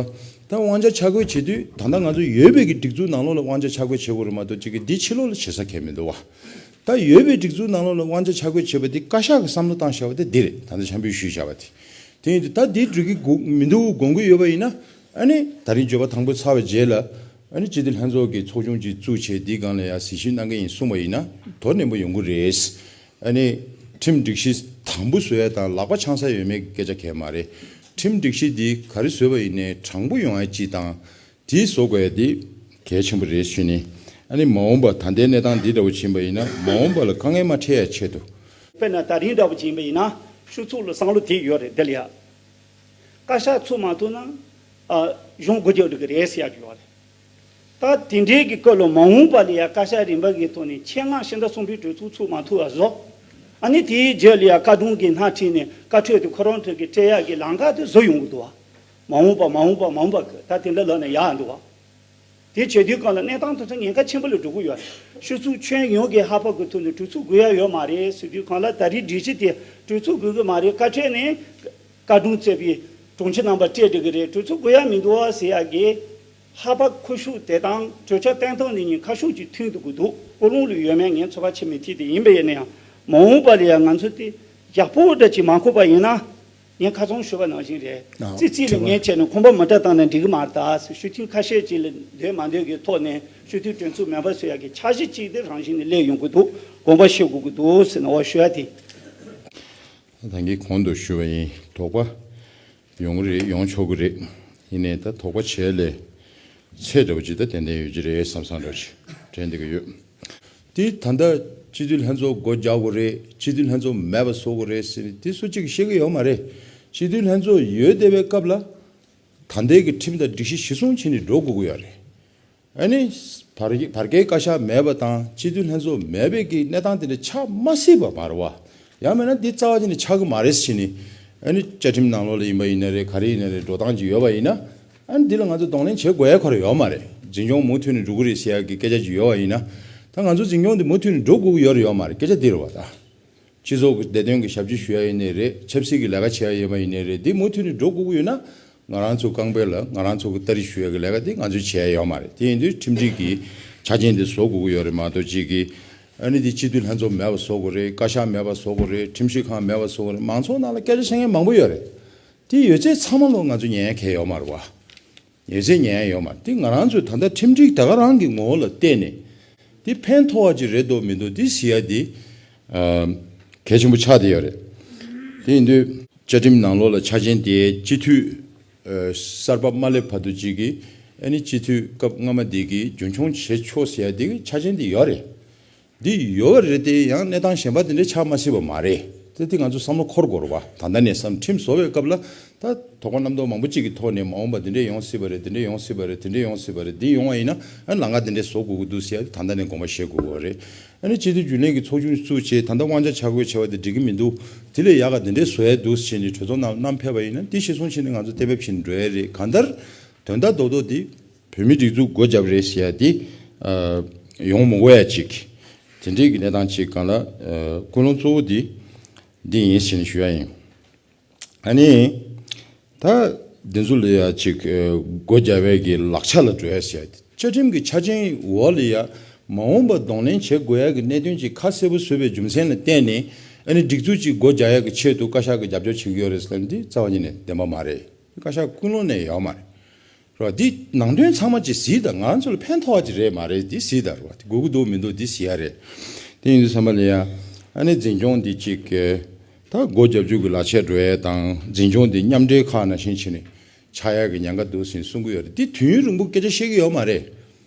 ད་དབང་ཆ་ཆ་བགོས་བྱེད་དུས། ད་ལྟ་ང་ཚོ་ཡོད་པའི་གི་སྒྲིག་འཛུགས་ནང་ལོགས་ལ་དབང་ཆ་ཆ་བགོས་བྱེད་དགོས་རེད་མ་གཏོགས། གཅིག་གི་འདི་ཕྱི་ལོགས་ལ་བྱེད་ས་གང་ཡང་མི་འདུག་བ། ད་ཡོད་པའི་སྒྲིག་འཛུགས་ནང་ལོགས་ལ་དབང་ཆ་ཆ་བགོས་བྱེད་པ་འདི་བཀའ་ཤག་གིས་བསམ་བློ་བཏང་བཞག་པ་དེ་འདི་རེད། ད་ལྟ་ཆ་འབུལ་ཞུས་བཞག་པ་དེ། དེ་ཡིན་དུས་ད་འདི་འགྲིག་གི་དགོས་མི་འདུག་དགོངས་ཀྱི་ཡོད་པ་ཡིན་ན། ཨ་ནི་ད་རིང་བརྗོད་པ་དང་པོ་ཚར་བའི་རྗེས་ལ། ཨ་ནི་སྤྱི་འཐུས་ལྷན་ཚོགས་ཀྱི་ཚོགས་ཆུང་ཅིག་བཙུགས་བྱས། འདིའི་སྒང་ལ་ཡ་གཟིགས་ཞིབ་གནང་མཁན་ཡིན་གསུངས་པ་ཡིན་ན་དོ་ནན་པོ་ཡོང་གི་རེད། ཨ་ནི་ཁྲིམས་སྒྲིག་གཞི་དམ་པོ་བཟོ་ཡ་དང་ལག་པ་འཆང་ས་ཡོད་མེད་ཀྱི་སྐད་ཆ་གང་ཡང་མ་རེད། ཁྲིམས་སྒྲིག་གཞི་འདི་ག་རེ་བཟོས་པ་ཡིན་ནའི་དྲང་པོ་ཡོང་ཡ་གཅིག་དང་། དེ་བཟོ་དགོས་ཡ་དེ་གལ་ཆེན་པོ་རེད་ཞུས་ནས། ཨ་ནི་མ་འོངས་པ་ད་ལྟའི་གནས་སྟངས་འདི་འདྲ་བོ་ཕྱིན་པ་ཡིན་ན། མ་འོངས་པ་ལ་དཀའ་ངལ་མ་འཕྲད་ཡ་ཆེད་དུ། དཔེར་ན་ད་རིང་འདྲ་བོ་ཅིག་ཡིན་པ་ཡིན་ན། སྤྱི་ཚོགས་ལ་བསམ་བློ་དེ་ཡོད་རེད། འདི་ལ་ཡ་བཀའ་ཤག་ཚུགས་མ་ཐུབ་ན། ཨ་གཞུང་སྒོ་རྒྱག་འགྲོ་གི་རེད་ཟེར་ཡ་ཅིག་ཡོད་རེད། ད་དེ་འདྲའི་གི་སྐོར་ལ་མ་འོངས་པ་ལ་ཡ་བཀའ་ཤག་རིམ་པ་གི་ཐོག་ནས་ཆེད་མངགས་ཕྱི་ཟླ་གསུམ་པའི་གྲོས་ཚོགས་ཚུགས་མ་ཐུབ་པ་བཟོ། ཨ་ནི་དེའི་རྗེས་ལ་ཡ་བཀའ་དྲུང་གིས་སྣེ་ཁྲིད་ནས་བཀའ་འཁྲོལ་དེ་ཁོ་རང་ཚོ་གིས་སྤྲད་ཡ་གི་ལམ་ཁ་དེ་བཟོ་ཡོང་གི་འདུག་བ། མ་འོངས་པ་མ་འོངས་པ་མ་འོངས་པ་གི་ད་དེ་འདྲ་ལབ་ན་ཡག་འདུག་བ། དེ་བྱེད་དུས་སྒང་ལ་གནས་སྟངས་དེ་ཚོ་ཉེན་ཁ་ཆེན་པོ་ལ་འགྲོ་གི་ཡོད་རེད། སྤྱི་ཚོགས་ཁྱོན་ཡོངས་ཀྱི་ལྷག་པར་གྱི་ཐོག་ནས་གྲོས་ཚོགས་དགོས་ཡ་ཡོད་མ་རེད་ཟེར་དུས་སྒང་ལ། ད་རེས་སྒྲིག་གཞི་དེ་གྲོས་ཚོགས་དགོས་ཀྱི་མ་རེད། བཀའ་འཁྲོལ་ནས་བཀའ་དྲུང་གཙོས་པའི་དྲུང་ཆེ་རྣམ་པ་སྤྲད་འགྲོ་གི་རེད། གྲོས་ཚོགས་དགོས་ཡ་མི་འདུག་ཟེར་ཡ་གི་ལྷག་པར་ཁ་ཤུགས་དེ་དང་གྲོས་འཆར་བཏོན་སྟངས་ནས་ཉིན་ཁ་ཤུགས་ཀྱིས་མཐུན་འགྲོ་གི་འདུག་ཀུན་སློང་ལ་ཡོད་མེད་ངས་ཚོད་དཔག་བྱེད་མི་ཐུབ། དེ་ཡིན་པ་ཡིན་ན་ཡང་མ་འོངས་པ་ལ་ཡང་ང་ཚོ་དེ་ཡག་པོ་འདྲ་ཅིག་མ་འཁོར་བ་ཡིན་ན། ངས་ཁ་སང་ཞུས་པ་ནང་བཞིན་རེད། ཨ་ཙི་ཙི་ལ་ངས་བྱས་ནས་ཁང་པ་མ་འདྲ་བཏང་ན་འགྲིག་གི་མ་རེད་ད་ཟེར། སྤྱི་འཐུས་ཁ་ཤས་ཅིག་ལ་འདོད་མ་འདོད་ཀྱི་ཐོག་ནས་སྤྱི་འཐུས་གྲོས་ཚོགས་མེད་པ་བཟོ་ཡག་གི་འཆར་གཞི་གཅིག་དེ་རང་བཞིན་ནས་སླེབས་ཡོང་གི་འདུག་དགོངས་པ་བཞེས་དགོས་ཀྱི་འདུག་ཟེར་ནས་འོ་ཞུ་ཡ་དེ། ད་གིན་གོང་དུ་ཞུས་པ་ཡིན། དོགས་པ་ཡོང་གི་རེད། ཡོང་ཆོག་གི་རེད། ཡིན་ནའི་ད་དོགས་པ་བྱས་ལས་ཚད་འདྲ་བོ་ཅིག་ད་ཏན་ཏན་ཡོད་ཀྱི་རེད་བསམ་བསམ་འདྲ་བོ་ཅིག་དྲན་བསྡད་ཀྱི་ཡོད། དེ་ད་ལྟ་སྤྱི་འཐུས་ལྷན་ཚོགས་སྒོ་རྒྱག་དགོས་རེད། སྤྱི་འཐུས་ལྷན་ཚོགས་མེད་པ་བཟོ་དགོས་རེད་ཟེར་ནས་དེ་སུ་གཅིག་གིས་བཤད་ཀྱི་ཡོད་མ་རེད། སྤྱི་འཐུས་ལྷན་ཚོགས་ཡོད་བསྡད་པའི་སྐབས་ལ་ད་ལྟའི་གི་ཁྲིམས་དང་སྒྲིག་གཞི་གཞི་བཟུང་བྱས་ནས་འགྲོ་དགོས་ཀྱི་ཡོད་རེད། ཨ་ནི་བར་བར་བརྒལ་བཀའ་ཤག་མེད་པ་དང་སྤྱི་འཐུས་ལྷན་ཚོགས་མེད་པའི་གི་གནས་སྟངས་དེ་འདྲ་ཆགས་མ་སྲིད་པ་མ་རེད་བ། ཡང་མིན་ན་འདི་རྩ་བ་ཉིད་ནས་ཆགས་ཀྱི་མ་རེད་ཟེར་ནས། ཨ་ནི་བཅའ་ཁྲིམས་ནང་ལོགས་ལ་ཡིན་པ་ཡིན་ན་རེད། ག་རེ་ཡིན་ན་རེད། འགྲོ་སྟངས་ཅིག་ཡོད་པ་ཡིན་ན། ཨ་ནི་འདི་ལ་ང་ཚོ་གདོང་ལེན་བྱེད་དགོས་ཡ་ཁོ་རང་ཡོད་མ་རེད། འཛིན་སྐྱོང་མུ་མཐུད་ནས་འགྲོ་གི་རེད་ཟེར་ཡ་གི་སྐད་ཆ་ཅིག་ཡོད་པ་ཡིན་ན། ད་ང་ཚོ་འཛིན་སྐྱོང་འདི་མུ་མཐུད་ནས་འགྲོ་དགོས་ཀྱི་ཡོད་རེད་ཡོད་མ་རེད། སྐད་ཆ་འདི་རེད་བ་ད། སྤྱི་ཚོགས་ཀྱི་བདེ་དོན་གྱི་ཞབས་ཕྱི་ཞུ་ཡ་ཡིན་ནའི་རེད། ཆབ་སྲིད་ཀྱི་ལས་ཀ་བྱེད་ཡ་ཡིན་པ་ཡིན་ནའི་རེད། འདི་མུ་མཐུད་ནས་འགྲོ་དགོས་ཀྱི་ཡོད་ན། ང་རང་ཚོ་རྐང་པ་ལ་ང་རང་ཚོ་གི་ལྟ་རེས་ཞུ་ཡ་གི་ལས་ཀ་འདི་ང་ཚོས་བྱེད་ཡ་ཡོད་མ་རེད། དེ་ཡིན་དུས་ཁྲིམས་སྒྲིག་གི་ཆ་རྐྱེན་འདི་བཟོ་དགོས་ཀྱི་ཡོད་རེད་མ་གཏོགས། གཅིག་གིས་ཨ་ནི་འདི་སྤྱི་འཐུས་ལྷན་ཚོགས་མེད་པ་བཟོ་དགོས་རེད། བཀའ་ཤག་མེད་པ་བཟོ་དགོས་རེད། ཁྲིམས་ཞིབ་ཁང་མེད་པ་བཟོ་དགོས་རེད། མང་ཚོགས་ནང་ལ་སྐད་ཆ་བཤད་མཁན་མང་པོ་ཡོད་རེད། དེ་ཡོད་ཚད་ཚང་མ་ལོ་ང་ཚོ་ཉན་ཡ་གང་ཡང་ཡོད་མ་རེད་བ། ཉན་ཚད་ཉན་ཡ་ཡོད་མ་རེད། དེ་ང་རང་ཚོས་ད་ལྟ་ཁྲིམས་སྒྲིག་ད་ག་རང་གི་ངོ་བོ་ལ་བལྟས་ནས། འདི་ཕན་ཐོགས་པ་ཅིག་རེད་འདུག་མི་འདུག་འདི་ཟེར་ཡ་འདི་ཨ་གལ་ཆེན་པོ་ཆགས་བསྡད་ཡོད་རེད། དེ་ཡིན་དུས་བཅའ་ཁྲིམས་ནང་ལོགས་ལ་ཆ་རྐྱེན་དེ་སྤྱི་འཐུས་ཨ་གསར་པ་མ་སླེབས་བར་དུ་ཅིག་གིས་ཨ་ནི་སྤྱི་འཐུས་སྐབས་སྔ་མ་འདི་གིས་རྒྱུན་འཁྱོངས་བྱེད་ཆོག་ཟེར་ཡ་འདི་གི་ཆ་རྐྱེན་འདི་ཡོད་རེད། འདི་ཡོད་རེད་དེ་ཡང་གནས་སྟངས་གཞན་པ་དེ་འདྲ་ཆགས་མ་སྲིད་པ་མ་རེད། དེ་དེ་ང་ཚོ་བསམ་བློ་འཁོར་དགོས་རེད་བ། ད་ལྟ་ནས་བསམ་ཁྲིམས་བཟོ་བའི་སྐབས་ལ་ད་དོ་དགོང་རྣམ་རྟོག་མང་པོ་གཅིག་གི་ཐོག་ནས་མ་འོངས་པ་འདི་འདྲས་ཡོང་སྲིད་པ་རེད། འདི་འདྲས་ཡོང་སྲིད་པ་རེད། འདི་འདྲས་ཡོང་སྲིད་པ་རེད། འདི་ཡོང་བ་ཡིན་ན་ཨ་ལམ་ཁ་འདི་འདྲས་བཟོ་དགོས་ཀྱི་འདུག་ཟེར་ཡ་ད་ལྟ་ནས་དགོངས་པ་བཞེས་དགོས་ཀྱི་རེད། ཨ་ནི་སྤྱི་འཐུས་རྒྱུན་ལས་ཀྱི་ཚོགས་ཆུང་བཙུགས་བྱས་ད་ལྟ་དབང་ཆ་ཆ་བགོས་བྱས་པ་དེ་འགྲིག་གི་མི་འདུག་དེ་ལས་ཡག་ག་འདི་འདྲས་བཟོ་ཡ་འདུག་ཟེར་ནས་གྲོས་ཚོགས་ནང་བསྣམས་ཕེབས་པ་ཡིན་ན་དེ་གཞི་བཟུང་བྱས་ནས་ང་ཚོ་གཏན་འབེབས་བྱས་ནས་འགྲོ་ཡ་རེད། གང་ལྟར་དོན་དག་རྡོག་རྡོག་འདི་བོད་མིའི་སྒྲིག་འཛུགས་སྒོ་བརྒྱབ་རེད་ཟེར་ཡ་དེ་ཨ་ཡོང་མི་དགོས་ཡ་ཅིག་དེ་འདྲའི་གི་གནས་སྟངས་ཅིག་སྒང་ལ་ཨ་ཀུན་སློང་གཙོ་བོ་འདི་འདི་ཡིན་ཞེས་ཞུ་ཡ་ཡིན། ཨ་ནི་ད་འདི་ཚོ་ལ་ཡ་ཅིག་ཨ་སྒོ་བརྒྱབ་པའི་གི་ལག་ཆ་ལ་འགྲོ་ཡ་ཟེར་ཡ་དེ་བཅའ་ཁྲིམས་ཀྱི་ཆ་རྐྱེན་འོག་ལ་ཡ་མ་འོངས་པ་གདོང་ལེན་བྱེད་དགོས་ཡ་གི་གནད་དོན་ཅིག་ཁ་གསལ་པོ་བཟོས་པའི་རྒྱུ་མཚན་ལ་བརྟེན་ནས་ཨ་ནི་སྒྲིག་འཛུགས་ཅིག་སྒོ་བརྒྱབ་ཡ་གི་ཆེད་དུ་བཀའ་ཤག་གི་རྒྱབ་སྐྱོར་བྱེད་ཀྱི་ཡོད་རེད་ཟེར་ན་འདི་རྩ་བ་ཉིད་ནས་བདེན་པ་མ་རེད། བཀའ་ཤག་ཀུན་སློང་ནས་ཡོད་མ་རེད། རེད་བ། འདི་ནང་དོན་ཚང་མ་ཅིག་གཟིགས་དང་། ང་ཚོ་ལ་ཕན་ཐོགས་པ་ཅིག་རེད་མ་རེད། འདི་གཟིགས་དང་། རེད་བ། འདི་དགོས་ཀྱི་འདུག་མི་འདུག་འདི་གཟིགས་ཡ་རེད། དེ་ཡིན་དུས་ཙམ་པ་ལ་ཡ་ཨ་ནི་འཛིན་སྐྱོང་འདི་གཅིག་གི་ད་སྒོ་རྒྱབ་རྒྱུ་གི་ལག་ཆས་འགྲོ་ཡ་དང་། འཛིན་སྐྱོང་འདི་མཉམ་འབྲེལ་ཁག་ནང་བཞིན་བྱས་ནས་ཆགས་ཡ་གི་ཉེན་ཁ་འདུག་ཟེར་གསུང་གི་ཡོད་རེད། འདི་དུས་ཡུན་རིང་པོ་སྐད་ཆ་བཤད་ཀྱི་ཡོད་མ་རེད།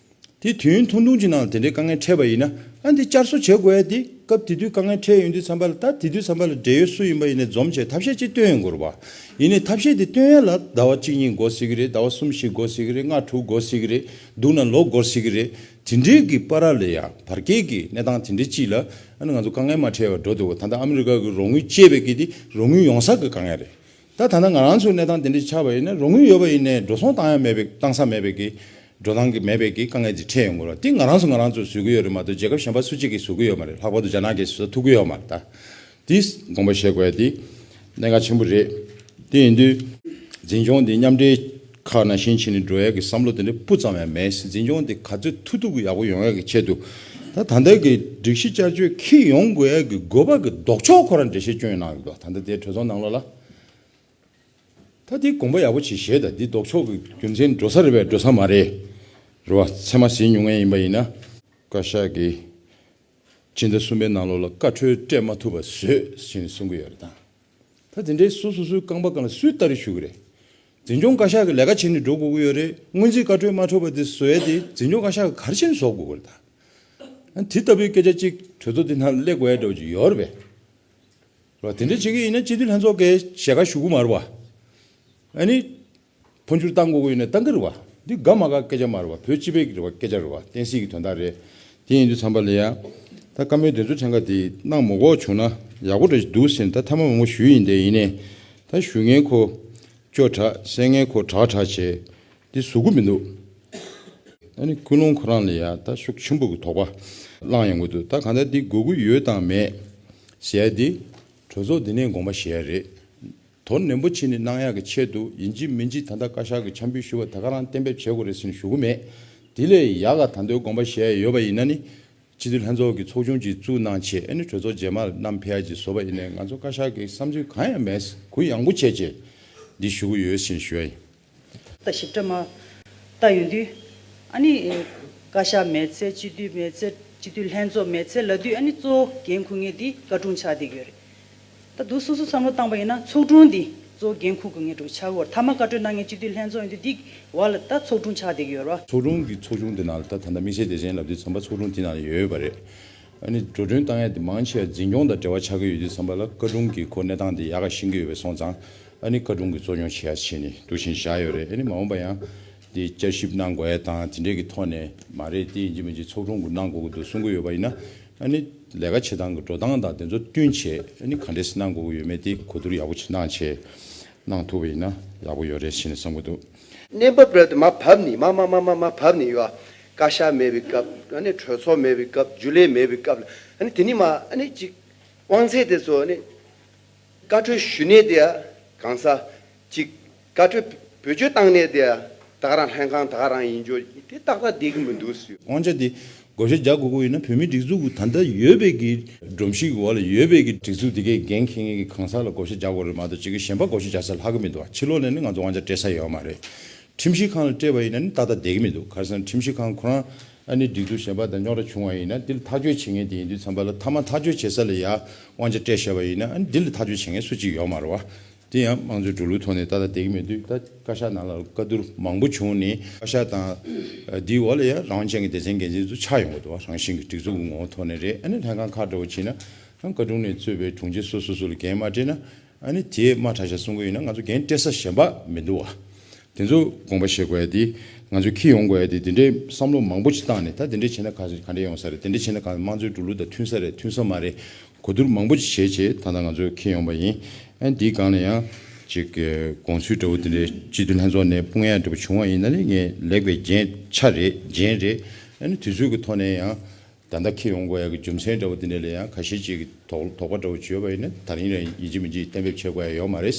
དེ་དུས་ཡུན་ཐུང་ཐུང་ཅིག་ནང་ལ་དེ་འདྲའི་དཀའ་ངལ་འཕྲད་པ་ཡིན་ན་ཨ་འདི་བསྐྱར་གསོ་བྱེད་དགོས་ཡ་དེ་སྐབས་དེ་དུས་དཀའ་ངལ་འཕྲད་ཡོང་དུས་ཙམ་པ་ལ། ད་དེ་དུས་ཙམ་པ་ལ་འབྲེལ་ཡོད་སུ་ཡིན་པ་ཡིན་ནའི་འཛོམས་བྱས་ཐབས་ཤེས་ཅིག་བཏོན་ཡོང་དགོས་རེད་བ། ཡིན་ནའི་ཐབས་ཤེས་དེ་བཏོན་ཡ་ལ་ཟླ་བ་གཅིག་གཉིས་འགོར་སྲིད་ཀྱི་རེད། ཟླ་བ་གསུམ་བཞི་འགོར་སྲིད་ཀྱི་རེད། ལྔ་དྲུག་འགོར་སྲིད་ཀྱི་རེད། སྡུག་ན་ལོ་འགོར་སྲིད་ཀྱི་རེད། དེ་འདྲའི་གི་བར་ལ་ཡ་བར་བརྒལ་གྱི་གནས་སྟངས་དེ་འདྲའི་ཅིག་ལ་ཨ་ནི་ང་ཚོ་དཀའ་ངལ་མ་འཕྲད་པར་འགྲོ་འདུག་ག་ད་ལྟ་ཨ་མི་རི་ཀ་གི་རོགས་དངུལ་བཅད་པའི་གི་དེ་རོགས་དངུལ་ཡོང་ས་གི་དཀའ་ངལ་རེད། ད་ད་ལྟ་ང་རང་ཚོའི་གནས་སྟངས་དེ་འདྲ་ཆགས་པ་ཡིན་ན་རོགས་དངུལ་ཡོད་པ་ཡིན་ནའི་འགྲོ་སོང་བཏང་ཡ་མེད་པའི། བཏང་ས་མེད་པའི་གི་འགྲོ་སྟངས་ཀྱི་མེད་པའི་གི་དཀའ་ངལ་ཅིག་འཕྲད་ཡོང་གི་རེད། དེ་ང་རང་ཚོ་ང་རང་ཚོས་བཟོ་གི་ཡོད་རེད་མ་གཏོགས་རྒྱལ་ཁབ་གཞན་པ་སུ་གཅིག་གིས་བཟོ་གི་ཡོད་མ་རེད། ལྷག་པར་དུ་རྒྱ་ནག་གིས་བཟོ་ཐུབ་ཀྱི་ཡོད་མ་རེད། ད་དེ་དགོངས་པ་བཞེས་དགོས་ཡ་དེ་གནད་འགག་ཆེན་པོ་རེད། དེ་ཡིན་དུས་འཛིན་སྐྱོང་དེ་མཉམ་འབྲེལ་ཁག་ནང་བཞིན་བྱས་ནས་འགྲོ་ཡ་གི་བསམ་བློ་དེ་འདྲ་སྤུ་ཙམ་ཡང་མེད། འཛིན་སྐྱོང་དེ་ག་ཚོད་ཐུབ་ཐུབ་ཀྱི་ཡག་པོ་ཡོང་ཡ་གི་ཆེད་དུ་ད་ད་ལྟ་གི་སྒྲིག་གཞི་བསྐྱར་བཅོས་འཁྱེར་ཡོང་དགོས་ཡ་གི་དགོས་པ་གི་ལྡོག་ཕྱོགས་ཁོ་རང་འགྲེལ་བཤད་སྐྱོན་གནང་གི་འདུག་ད་ལྟ་དེ་གྲོས་ཚོགས་ནང་ལོགས་ལ། ད་འདི་དགོངས་པ་ཡག་པོ་ཅིག་བཞེས་དང་། འདི་ལྡོག་ཕྱོགས་ཀྱི་རྒྱུ་མཚན་འགྲོ་ས་རེད་པས་འགྲོ་ས་མ་རེད། རེད་བ། ཚད་མ་ཟིན་མྱོང་མཁན་ཡིན་པ་ཡིན་ན། བཀའ་ཤག་གིས་སྤྱི་ཟླ་གསུམ་པའི་ནང་ལོགས་ལ་བཀའ་འཁྲོལ་སྤྲད་མ་ཐུབ་པ་བཟོས་ཟེར་ནས་གསུང་གི་ཡོད་རེད་ད། ད་དེ་འདྲའི་སོ་སོ་སོའི་རྐང་པ་སྒང་ལ་སུས་སྟ་རེ་ཞུ་གི་རེད། འཛིན་སྐྱོང་བཀའ་ཤག་གིས་ལས་ཀ་བྱེད་ནས་འགྲོ་དགོས་ཀྱི་ཡོད་རེད། སྔོན་རྩིས་བཀའ་འཁྲོལ་མ་ཐུབ་པ་དེ་བཟོ་ཡ་དེ་འཛིན་སྐྱོང་བཀའ་ཤག་གིས་ག་རེ་བྱས་ནས་བཟོ་དགོས་ཀྱི་རེད་ད། ཨ་དེ་ལྟ་བུའི་སྐད་ཆ་གཅིག་གྲོས་ཚོགས་འདི་ནང་སླེབས་དགོས་ཡ་འདྲ་བོ་ཅིག་ཡོད་རེད་པས། རེད་བ། དེ་འདྲ་བྱེད་ཀྱི་ཡིན་ན་སྤྱི་འཐུས་ལྷན་ཚོགས་ཀྱིས་ཞལ་ཁ་ཞུ་གི་མ་རེད་བ། ཨ་ནི་འཕོ་འགྱུར་བཏང་དགོས་ཀྱི་ཡོད་ན་བཏང་གི་རེད་བ། འདི་དགའ་མ་དགའ་སྐད་ཆ་མ་རེད་བ། བོད་སྤྱི་པའི་རེད་བ། སྐད་ཆ་རེད་བ། བསྟན་སྲིད་ཀྱི་དོན་དག་རེད། དེ་ཡིན་དུས་ཙམ་པ་ལ་ཡ་ད་བཀའ་མོལ་དེ་ཚོ་ཕྲན་ཁ་དེ་གནང་མ་དགོས་བྱུང་ན་ཡག་པོ་འདྲ་ཞིག་འདུག་ཟེར་ནས་ད་ཐེངས་མ་མང་པོ་ཞུས་ཡིན། དེ་ཡིན་ནའི་ད་ཞུ་མཁན་ཁོ་སྐྱོ་དྲགས། གསན་མཁན་ཁོ་དྲག་དྲག་བྱས། འདི་བཟོ་གི་མི་འདུག་ཨ་ནི་ཀུན་སློང་ཁོ་རང་ལ་ཡ་ད་ཤུགས་ཆེན་པོ་གི་དོགས་པ་ལངས་ཡོང་གི་འདུག་ད་གང་ལྟར་འདི་དགོས་ཀྱི་ཡོད་དང་མེད་ཟེར་ཡ་འདི་གྲོས་ཚོགས་འདི་ནས་དགོངས་པ་བཞེས་ཡ་རེད། དོ་ནན་པོ་བྱས་ནས་གནང་ཡག་གི་ཆེད་དུ་ཡིན་གཅིག་མིན་གཅིག་ད་ལྟ་བཀའ་ཤག་གིས་འཆམ་འབུལ་ཞུས་པ་ད་ག་རང་གཏན་འབེབས་བྱེད་དགོས་རེད་ཟེར་ནས་ཞུ་གི་མེད། དེ་ལས་ཡག་ག་ད་དུང་དགོངས་པ་བཞེས་ཡ་ཡོད་པ་ཡིན་ན་ནི། སྤྱི་འཐུས་ལྷན་ཚོགས་ཀྱི་ཚོགས་ཆུང་ཅིག་བཙུགས་གནང་བྱས། ཨ་ནི་གྲོས་ཚོགས་རྗེས་མར་བསྣམས་ཕེབས་ཡ་ཅིག་བཟོ་བ་ཡིན་ནའི་ང་ཚོ་བཀའ་ཤག་གི་བསམ་ཚུལ་གང་ཡང་མེད། གུ་ཡངས་པོ་བྱས་བྱས་འདི་ཞུ་གི་ཡོད་ཟེར་ནས་ཞུ་ཡ་ཡིན། ད་ཞིབ་ཕྲ་མ་ལྟ་ཡོང་དུས། ཨ་ནི་བཀའ་ཤག་མེད་ཚེ། སྤྱི་འཐུས་མེད་ཚེ། སྤྱི་འཐུས་ལྷན་ཚོགས་མེད་ཚེ་ལབ་དུས། ཨ་ནི་གཙོ་བོ་འགན་འཁུར་མཁན་དེ་བཀའ་དྲུང་ཆགས་བསྡད་ཀྱི་ཡོད་རེད། ད་དུང་སོ་སོ་བསམ་བློ་བཏང་པ་ཡིན་ན་ཚོགས་དྲུང་འདི་གཙོ་བོ་འགན་འཁུར་དགོས་མཁན་འདྲ་བོ་ཆགས་ཀྱི་ཡོད་རེད། མཐའ་མ་བཀའ་འཁྲོལ་གནང་མཁན་སྤྱི་འཐུས་ལྷན་ཚོགས་ཡིན་དུས་འདི་བར་ལ་ད་ཚོགས་དྲུང་ཆགས་བསྡད་ཀྱི་ཡོད་རེད་བ། ཚོགས་དྲུང་གི་ཚོགས་ཆུང་དེ་ནང་ལ་ད་ད་ལྟ་དམིགས་བསལ་སྡེ་ཚན་ལབ་དུས་ཙམ་པ་ཚོགས་དྲུང་དེ་ནང་ལ་ཡོད་པ་རེད། ཨ་ནི་འགྲོ་གྲོན་བཏང་ཡ་དེ་མང་ཆེ་བ་འཛིན་སྐྱོང་དང་འབྲེལ་བ་ཆགས་ཀྱི་ཡོད་དུས་ཙམ་པ་ལ་བཀའ་དྲུང་གིས་ཁོ་གནས་སྟངས་དེ་ཡག་ག་ཤེས་ཀྱི་ཡོད་པ་སོང་ཙང་། ཨ་ནི་བཀའ་དྲུང་གི་གཙོ་སྐྱོང་བྱེད་ཡ་བྱས་ནས་འདུག་བཞིན་བཞག་ཡོད་རེད། ཨ་ནི་མ་འོངས་པ་ཡང་དེ་བསྐྱར་ཞིབ་གནང་དགོས་ཡ་དང་དེ་འདྲས་ཀྱི་ཐོག་ནས་མ་རེད། དེ་ཡིན་གཅིག་མིན་གཅིག་ཚོགས་དྲུང་གིས་གནང་དགོས་ཀྱི་འདུག་གསུང་གི་ཡོད་པ་ཡིན་ན། ཨ་ནི་ལས་ཀ་བྱེད་སྟངས་ཀྱི་འགྲོ་སྟངས་དང་དེ་ཚོ་བསྟུན་བྱས། ཨ་ནི་ག་འདྲས་སེ་གནང་དགོས་ཀྱི་ཡོད་མེད་དེ་གོ་བསྡུར་ཡག་པོ་ཅིག་གནང་བྱས་གནང་ཐུབ་པ་ཡིན་ན་ཡག་པོ་ཡོད་རེད་ཟེར་ནས་བསམ་གྱི་འདུག་གནས་བབ་རེད་དེ་མར་བབས་ནས་མར་མར་མར་མར་མར་བབས་ནས་ཡོད། བཀའ་ཤག་མེད་པའི་སྐབས། ཨ་ནི་གྲོས་ཚོགས་མེད་པའི་སྐབས། རྒྱུན་ལས་མེད་པའི་སྐབས་ལ། ཨ་ནི་དེ་ནས་མར་ཨ་ནི་ཅིག་དབང་ཚད་དེ་ཚོ་ཨ་ནི་བཀའ་འཁྲོལ་ཞུ་ནས་དེ་ཡ་གང་ཟག་ཅིག་བཀའ་འཁྲོལ་བེད་སྤྱོད་བཏང་ནས་དེ་ཡ་ད་ག་རང་ལྷན་ཁང་ད་ག་རང་ཡིན་རྒྱུ་དེ་ཏག་ཏག་བསྡད་ཀྱི་མི་འདུག་ཟེར། དབང་ཆ་དེ་བགོ་བཤའ་རྒྱག་དགོས་ཀྱི་ཡིན་ན་བོད་མིའི་སྒྲིག་འཛུགས་ཀྱི་ད་ལྟ་ཡོད་པའི་གི་སྒྲོམ་གཞི་གི་འོག་ལ་ཡོད་པའི་གི་སྒྲིག་འཛུགས་དེ་གའི་འགན་འཁྱེར་མཁན་གྱི་གང་ཟག་ལ་བགོ་བཤའ་རྒྱག་དགོས་རེད་མ་གཏོགས་ཅིག་གི་གཞན་པ་བགོ་བཤའ་རྒྱག་ས་ལྷག་གི་མི་འདུག་ཕྱི་ལོགས་ནས་ནི་ང་ཚོ་དབང་ཆ་སྤྲད་ས་ཡོད་མ་རེད། ཁྲིམས་ཞིབ་ཁང་ལ་སྤྲད་པ་ཡིན་ན་ནི་ཏག་ཏག་བསྡད་ཀྱི་མི་འདུག་ག་རེ་ཟེར་ན་ཁྲིམས་ཞིབ་ཁང་ཁོ་རང་ ཨ་ནི་སྒྲིག་འཛུགས་གཞན་པ་དང་རྙོག་དྲ་བྱུང་བ་ཡིན་ན་འདི་ལ་ཐག་གཅོད་བྱེད་མཁན་དེ་ཡིན་དུས་ཙམ་པ་ལ་མཐའ་མ་ཐག་གཅོད་བྱེད་ས་ལ་ཡ་དབང་ཆ་སྤྲད་བཞག་པ་ཡིན་ན་ཨ་ནི་འདི་ལ་ཐག་གཅོད་བྱེད་མཁན་སུ་གཅིག་ཡོད་མ་རེད་བ། དེ་ཡང་དམངས་གཙོའི་འགྲོ་ལུགས་ཐོག་ནས་ཏག་ཏག་བསྡད་ཀྱི་མེད་དུས། ད་བཀའ་ཤག་ནང་ལ་བཀའ་བསྡུར་མང་པོ་བྱུང་ནས་བཀའ་ཤག་དང་འདིའི་འོག་ལ་ཡང་རང་དབང་ཅན་གྱི་སྡེ་ཚན་འགན་འཛིན་ཚོ་ཆགས་ཡོང་གི་འདུག་རང་བཞིན་གྱི་སྒྲིག་འཛུགས་ཀྱི་ངོ་བོ་ཐོག་ནས་རེད། ཨ་ནི་ལྷན་ཁང་ཁག་འདྲ་བོ་ཕྱིན་ན་བཀའ་དྲུང་ནས་གཙོས་པའི་དྲུང་ཆེ་སོ་སོ་སོ་ལ་འགན་མ་སྤྲད་ན་ཨ་ནི་དེ་དམའ་དྲགས་ཤག་གསུང་གི་ཡོད་ན་ང་ཚོ་འགན་སྤྲད་ས་གཞན་པ་མི་འདུག་བ། དེ་ཚོ་དགོངས་པ་བཞེས་དགོས་ཡ་དེ་ང་ཚོ་འཁྱེར་ཡོང་དགོས་ཡ་དེ་དེ་འདྲའི་བསམ་བློ་མང་པོ་ཅིག་བཏང་ནས། ད་དེ་འདྲ་བྱས་ན་ག་ག་འདྲ་ཡོང་ས་རེད། དེ་འདྲ་བྱས་ན་གང་དམངས་གཙོའི་འགྲོ་ལུགས་དང་མཐུན་ས་རེད་མཐུན་ས་མ་རེད། གོ་བསྡུར་མང་པོ་ཅིག་བྱས་བྱས་ད་ལྟ་ང་ཚོ་འཁྱེར་ཡོང་པ་ཡིན། ཨ་ནི་འདིའི་སྒང་ལ་ཡང་ཅིག་གི་དགོངས་ཚུལ་འདྲ་བོ་དེ་འདྲ་སྤྱི་འཐུས་ལྷན་ཚོགས་ནས་དཔུང་ཡག་འདྲ་བོ་བྱུང་བ་ཡིན་ན་ནི་ངས་ལེགས་པའི་རྒྱན་ཆ་རེད། རྒྱན་རེད། ཨ་ནི་དུས་ཚོད་ཀྱི་ཐོག་ནས་ཡང་ད་ལྟ་འཁྱེར་ཡོང་དགོས་ཡ་གི་རྒྱུ་མཚན་འདྲ་བོ་དེ་འདྲ་ལ་ཡང་ཁ་ཤས་ཅིག་གི་དོགས་དོགས་པ་འདྲ་བོ་ཅིག་ཡོད་པ་ཡིན་ན་ད་རིང་རང་ཡིན་གཅིག་མིན་གཅིག་གཏན་འབེབས་བྱེད་དགོས་ཡ་ཡོད་མ་རེད།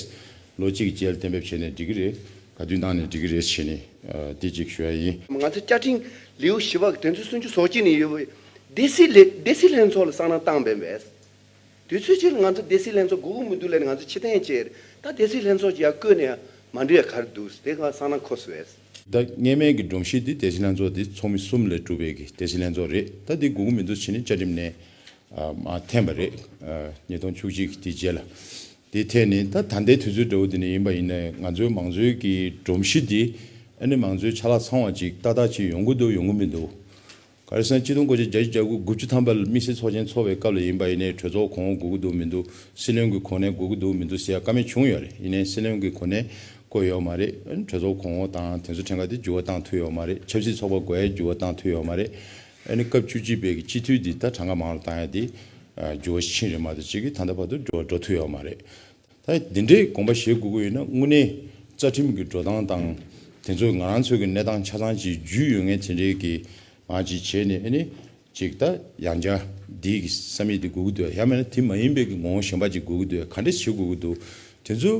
ལོ་གཅིག་གི་རྗེས་ལ་གཏན་འབེབས་བྱས་ནས་འགྲིག་གི་རེད། ག་དུས་བཏང་ནས་འགྲིག་གི་རེད་ཟེར་ནས་ཨ་དེ་གཅིག་ཞུ་ཡ་ཡིན། ང་ཚོ་བཅའ་ཁྲིམས་ལེའུ་བཞི་པ་གི་དོན་ཚན་སུམ་ཅུ་སོ་གཅིག་ནས་ཡོད་པའི་སྡེ་སྲིད་ལས་སྡེ་སྲིད་ལྷན་ཚོགས་ལ་སང་ནང་བཏང་བས་མེད། དུས་ཚོད་ཅིག་ལ་ང་ཚོ་སྡེ་སྲིད་ལྷན་ཚོགས་དགོས་ཀྱི་མི་འདུག་ལབ་ནས་ང་ཚོ་ཕྱིར་འཐེན་བྱས་རེད། ད་སྡེ་སྲིད་ལྷན་ཚོགས་ཀྱི་ཡར་བསྐོས་ནས་མ་འགྲོ་ཡ་ག་རེ་འདུག་དེ་ག་སང་ནང་ཁོ་སོ་བས། ད་སྔས་མའི་གི་སྒྲོམ་གཞི་འདི་སྡེ་སྲིད་ལྷན་ཚོགས་འདི་ཚོགས་མི་གསུམ་ལས་གྲུབ་པའི་གི་སྡེ་སྲིད་ལྷན་ཚོགས་རེད། ད་འདི་དགོས་ཀྱི་མི་འདུག་བྱས་ནས་བཅའ་ཁྲིམས་ནས་ཨ་མར་འཐེན་པ་རེད། ཨ་ཉིས་སྟོང་བཅུ་གཅིག་གི་དེ་རྗེས་ལ། དེ་ཐད་ནས་ད་ད་ལྟའི་དུས་ཚོད་འདྲ་བོ་འདི་ནས་ཡིན་པ་ཡིན་ནའི་ང་ཚོའི་མང་གཙོའི་གི་སྒྲོམ་གཞི་འདི་ཨ་ནི་མང་གཙོའི་ཆ་ལག་ཚང་བ་ཅིག་ཏག་ཏག་ཅིག་ཡོང་གི་འདུག་ཡོང་གི་མི་འདུག་ག་རེ་ཟེར་ན་སྤྱི་ལོ་ཆིག་སྟོང་དགུ་བརྒྱ་བརྒྱད་ཅུ་གྱ་དགུ་དགུ་བཅུ་ཐམ་པ་ལ་དམིགས་བསལ་ཚོགས་ཆེན་ཚོགས་པའི་སྐབས་ལ་ཡིན་པ་ཡིན་ནའི་གྲོས་ཚོགས་གོང་འོག་དགོས་ཀྱི་འདུག་མི་འདུག་སྲིད་བློན་གྱི་གོ་གནས་དགོས་ཀྱི་འདུག་མི་འདུག་ཟེར་ཡ་བཀའ་མོལ་བྱུང་ཡོད་རེད། ཡིན་ནའི་སྲིད་བློན་གྱི་གོ་གནས་བསྐོ་ཡོད་མ་རེད། ཨ་ནི་གྲོས་ཚོགས་གོང་འོག་དང་དེ་ཚོ་ཕྲན་ཁ་དེ་འགྱུར་བ་བཏང་ཐུབ་ཡོད་མ་རེད། ཆབ་སྲིད་ཚོགས་པ་དགོས་ཡ་འགྱུར་བ་བཏང་ཐུབ་ཡོད་མ་རེད། ཨ་ནི་སྐབས་བཅུ་གཅིག་པའི་གི་སྤྱི་འཐུས་འདི་ད་གྲངས་ཀ་མང་རུ་བཏང་ཡ་དེ་ཨ་འགྱུར་བ་ཕྱིན་རེད་མ་གཏོགས་གཅིག་གིས་ད་ལྟ་བར་དུ་འགྱུར་བ་འགྲོ་ཐུབ་ཡོད་མ་རེད། ད་འདི་འདྲའི་དགོངས་པ་བཞེས་དགོས་ཀྱི་ཡོད་ན་དངོས་གནས་རྩ་ཁྲིམས་ཀྱི་འགྲོ་སྟངས་དང་དེ་ཚོ་ང་རང་ཚོའི་གི་གནས་སྟངས་ཆ་ཚང་ཅིག་རྒྱུས་ཡོད་མཁན་དེ་འདྲའི་གི་མ་ཅིག་བྱས་ནས་ཨ་ནི་ཅིག་ད་ཡང་བསྐྱར་འདི་གི་བསམ་ཡིག་འདི་དགོས་ཀྱི་འདུག་ཡང་མིན་ན་དེ་མ་ཡིན་པའི་གི་ངོ་བོ་གཞན་པ་ཅིག་དགོས་ཀྱི་འདུག་ག་འདྲས་བྱེད་དགོས་ཀྱི་འདུག་དེ་ཚོ་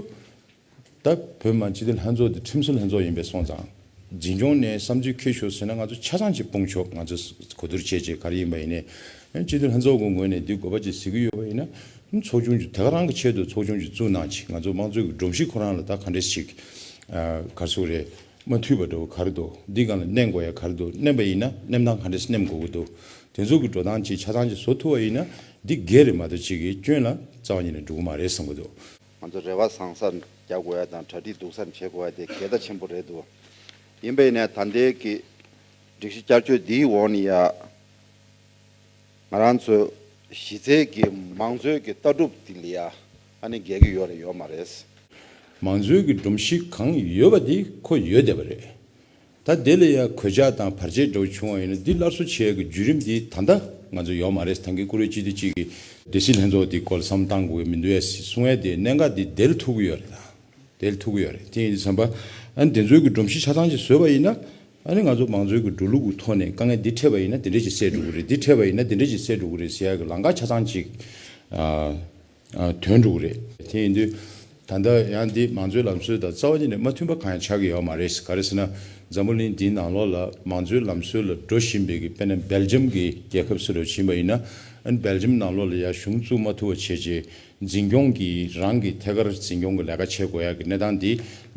ད་བོད་མི་མང་སྤྱི་འཐུས་ལྷན་ཚོགས་དེ་ཁྲིམས་བཟོ་ལྷན་ཚོགས་ཡིན་པས་སོང་ཙང་། འཛིན་སྐྱོང་ནས་བསམ་ཚུལ་འཁྱེར་ཤོག་ཟེར་ན་ང་ཚོ་ཆ་ཚང་ཅིག་སྤུངས་ཆོག་ང་ཚོ་གོ་བསྡུར་བྱས་བྱས་ག་རེ་ཡིན་པ་ཡིན་ནའི་སྤྱི་འཐུས་ལྷན་ཚོགས་ཀྱི་ངོས་ནས་འདི་དགོས་པ་ཅིག་གཟིགས་ཀྱི་ཡོད་པ་ཡིན་ན་ཚོགས་ཆུང་ཅིག་དེ་ག་རང་གི་ཆེད་དུ་ཚོགས་ཆུང་ཅིག་བཙུགས་གནང་ཅིག་ང་ཚོ་དམངས་གཙོའི་སྒྲོམ་གཞི་ཁོ་རང་ལ་ད་ག་འདྲས་ཞིག་ག་རེ་ཟེར་དགོས་རེད། མ་མཐུན་པ་འདྲ་བོ་ག་རེ་འདུག་འདི་སྒང་ལ་མནན་དགོས་ཡ་ག་རེ་འདུག་མནན་པ་ཡིན་ན་མནན་སྟངས་ག་འདྲས་མནན་དགོས་ཀྱི་འདུག་དེ་ཚོ་གི་འགྲོ་སྟངས་ཅིག་ཆ་ཚང་ཅིག་བཟོ་ཐུབ་པ་ཡིན་ན་འདི་སྒེར་རེད་མ་གཏོགས་ཅིག་གི་སྐྱོན་ལ་རྩ་བ་ཉིད་ནས་འགྲོ་གི་མ་རེད་བསམ་གྱི་འདུག་ང་ཚོ་རེ་བ་བཟང་ས་རྒྱག་དགོས་ཡ་དང་གྲ་སྒྲིག་སྡུག་ས་བྱེད་དགོས་ཡ་དེ་གལ་ཆེན་པོ་རེད་འདུག་ཡིན་པ་ཡིན་ནའི་ད་ལྟའི་གི་སྒྲིག་གཞི་བསྐྱར་བཅོས་འདིའི་འོག་ནས་ཡ་ང་རང་ཚོ་གཞི་རྩའི་གི་མང་གཙོའི་གི་ལྟ་གྲུབ་འདི་ལ་ཡ་ཨ་ནི་འགལ་གྱི་ཡོད་རེད་ཡོད་མ་རེད། མང་གཙོའི་གི་སྒྲོམ་གཞི་གང་ཡོད་པ་དེ་ཁོ་ཡོད་བསྡད་པ་རེད། ད་དེ་ལ་ཡང་གོད་ཆག་དང་བར་ཆད་འདྲ་བོ་བྱུང་བ་ཡིན་ན་འདི་སླར་གསོ་བྱེད་ཡག་གི་བརྒྱུད་རིམ་འདི་ད་ལྟ་ང་ཚོ་ཡོད་མ་རེད། ད་གིན་བཀུར་འོས་སྤྱི་འཐུས་གཅིག་གིས་སྡེ་སྲིད་ལྷན་ཚོགས་འདི་སྐོར་ལ་བསམ་བཏང་དགོས་མི་འདུག་ཡ་གསུང་ཡ་དེ་གནད་འགག་འདི་དེ་ལ་ཐུག་གི་ཡོད་རེད། ད་དེ་ལ་ཐུག་གི་ཡོད་རེད། དེ་ཡིན་དུས་ཙམ་པ་ཨ་ནི་དེ་ཚོའི་གི་སྒྲོམ་གཞི་ཆ་ཚང་ཅིག་བཟོས་པ་ཡིན་ན་ཨ་ནི་ང་ཚོ་མང་གཙོའི་གི་འགྲོ་ལུགས་ཀྱི་ཐོག་ནས་དཀའ་ངལ་འདི་འཕྲད་པ་ཡིན་ན་དེ་འདྲས་ཅིག་སེལ་འགྲོ་གི་རེད། འདི་འཕྲད་པ་ཡིན་ན་དེ་འདྲས་ཅིག་སེལ་འགྲོ་གི་རེད་ཟེར་ཡ་གི་ལམ་ཁ་ཆ་ཚང་ཅིག་ཨ། ཨ། ཐོན་འགྲོ་གི་རེད། དེ་ཡིན་དུས་ད་ལྟ་ཡང་འདི་མང་གཙོའི་ལམ་སྲོལ་དང་རྩ་བ་ཉིད་ནས་མ་མཐུན་པ་གང་ཡང་ཆགས་ཀྱི་ཡོད་མ་རེད། ག་རེ་ཟེར་ན་འཛམ་བུ་གླིང་འདིའི་ནང་ལོགས་ལ་མང་གཙོའི་ལམ་སྲོལ་ལ་འགྲོ་བཞིན་པའི་གི་དཔེར་ན་སྦེལ་ཇམ་གྱི་རྒྱལ་ཁབ་སུ་རུ་ཕྱིན་པ་ཡིན་ན་ཨ་ནི་སྦེལ་ཇམ་ནང་ལོགས་ལ་ཡང་གཞུང་བཙུགས་མ་ཐུབ་པ་བྱས་རྗེས་འཛིན་སྐྱོང་གི་རང་གི་ཐད་ཀར་འཛིན་སྐྱོང་གི་ལས་ཀ་བྱེད་དགོས་ཡག་གི་གནས་སྟངས་འདི་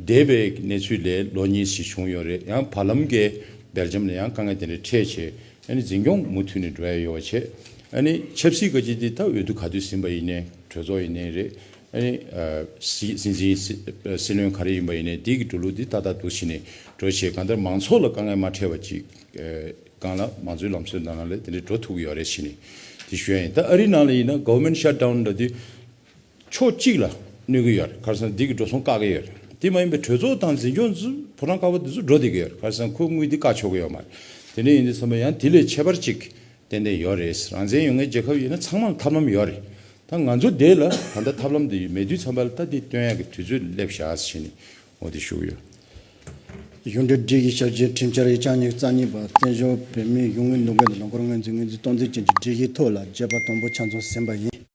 འདས་པའི་གནས་ཚུལ་ལས་ལོ་གཉིས་ཤིག་བྱུང་ཡོད་རེད། ཡང་བར་ལམ་གྱི་སྦེལ་ཇམ་ལ་ཡང་དཀའ་ངལ་དེ་འདྲ་འཕྲད་བྱས། ཨ་ནི་འཛིན་སྐྱོང་མུ་མཐུད་ནས་འགྲོ་ཡ་ཡོད་པ་བྱས། ཨ་ནི་ཆབ་སྲིད་ཀ་ཅིག་འདི་ད་འོས་བསྡུ་ག་དུས་ཟིན་པ་ཡིན་ནའི་གྲོས་ཚོགས་ཡིན་ནའི་རེད། ཨ་ནི་ཨ་སྲིད་སྲིད་འཛིན་སྲིད་སྲིད་བློན་ག་རེ་ཡིན་པ་ཡིན་ནའི་འདི་གི་འགྲོ་ལུགས་འདི་ཏག་ཏག་འདུག་བྱས་ནས་འགྲོ་བྱས། གང་ལྟར་མང་ཚོགས་ལ་དཀའ་ངལ་མ་འཕྲད་པ་ཅིག་ཨ་སྒང་ལ་མང་གཙོའི་ལམ་སྲོལ་ནང་ལ་དེ་འདྲའི་འགྲོ་ཐུབ་ཀྱི་ཡོད་རེད་བྱས་ནས་དེ་ཞུ་ཡ་ཡིན། ད་ཨ་རིའི་ནང་ལ་ཡིན་ན་government shutdown་འདྲ་དུས། ཕྱོགས་གཅིག་ལ་གནོད་ཀྱི་ཡོད་རེད། ག་རེ་ཟེར་ན་འདི་གི་འགྲོ་སོང་བཀག་གི་ཡོད་རེད། དེ་མ་ཡིན་པའི་གྲོས་ཚོགས་དང་འཛིན་སྐྱོང་ཚོ་ཕོ་བྲང་དཀར་པོ་འདི་ཚོ་འགྲོ་བསྡད་ཀྱི་ཡོད་རེད། ག་རེ་ཟེར་ན་ཁོ་དངུལ་འདི་བཀག་ཆོག་གི་ཡོད་མ་རེད། དེ་འདྲ་ཡིན་དུས་ཙམ་པ་ཡང་དེ་ལས་ཁྱད་པར་ཅིག་ཏན་ཏན་ཡོད་རེད། རང་བཙན་ཡོད་མཁན་རྒྱལ་ཁབ་ཡིན་ན་ཚང་མ་ལ་ཐབས་ལམ་ཡོད་རེད། ད་ང་ཚོ་འདི་ལ་ད་ལྟ་ཐབས་ལམ་འདི་མེད་དུས་ཙམ་པ་ལ་ད་འདི་སྟོན་ཡག་གི་དུས་ཚོད་སླེབས་བཞག་ཟེར་ནས་འོ་དེ་ཞུ་གི་ཡོད། གཞུང་འབྲེལ་སྒྲིག་གཞི་ཤར་གྱི་ཁྲིམས་འཆར་ཡིག་ཆ་ཉི་ཤུ་རྩ་གཉིས་པ་བཙན་བྱོལ་བོད་མིའི་གཞུང་གི་འདུ་འགོད་དང་ལུང་སྐོར་སྔོན་རྩིས་ངོས་འཛིན་སྟངས་འཛིན་ཅན་གྱི་སྒྲིག་གཞིའི་ཐོག་ལ་བརྗོད་པ་དང་པོ་ཆ་ཚང་ཟིན་པ་ཡིན།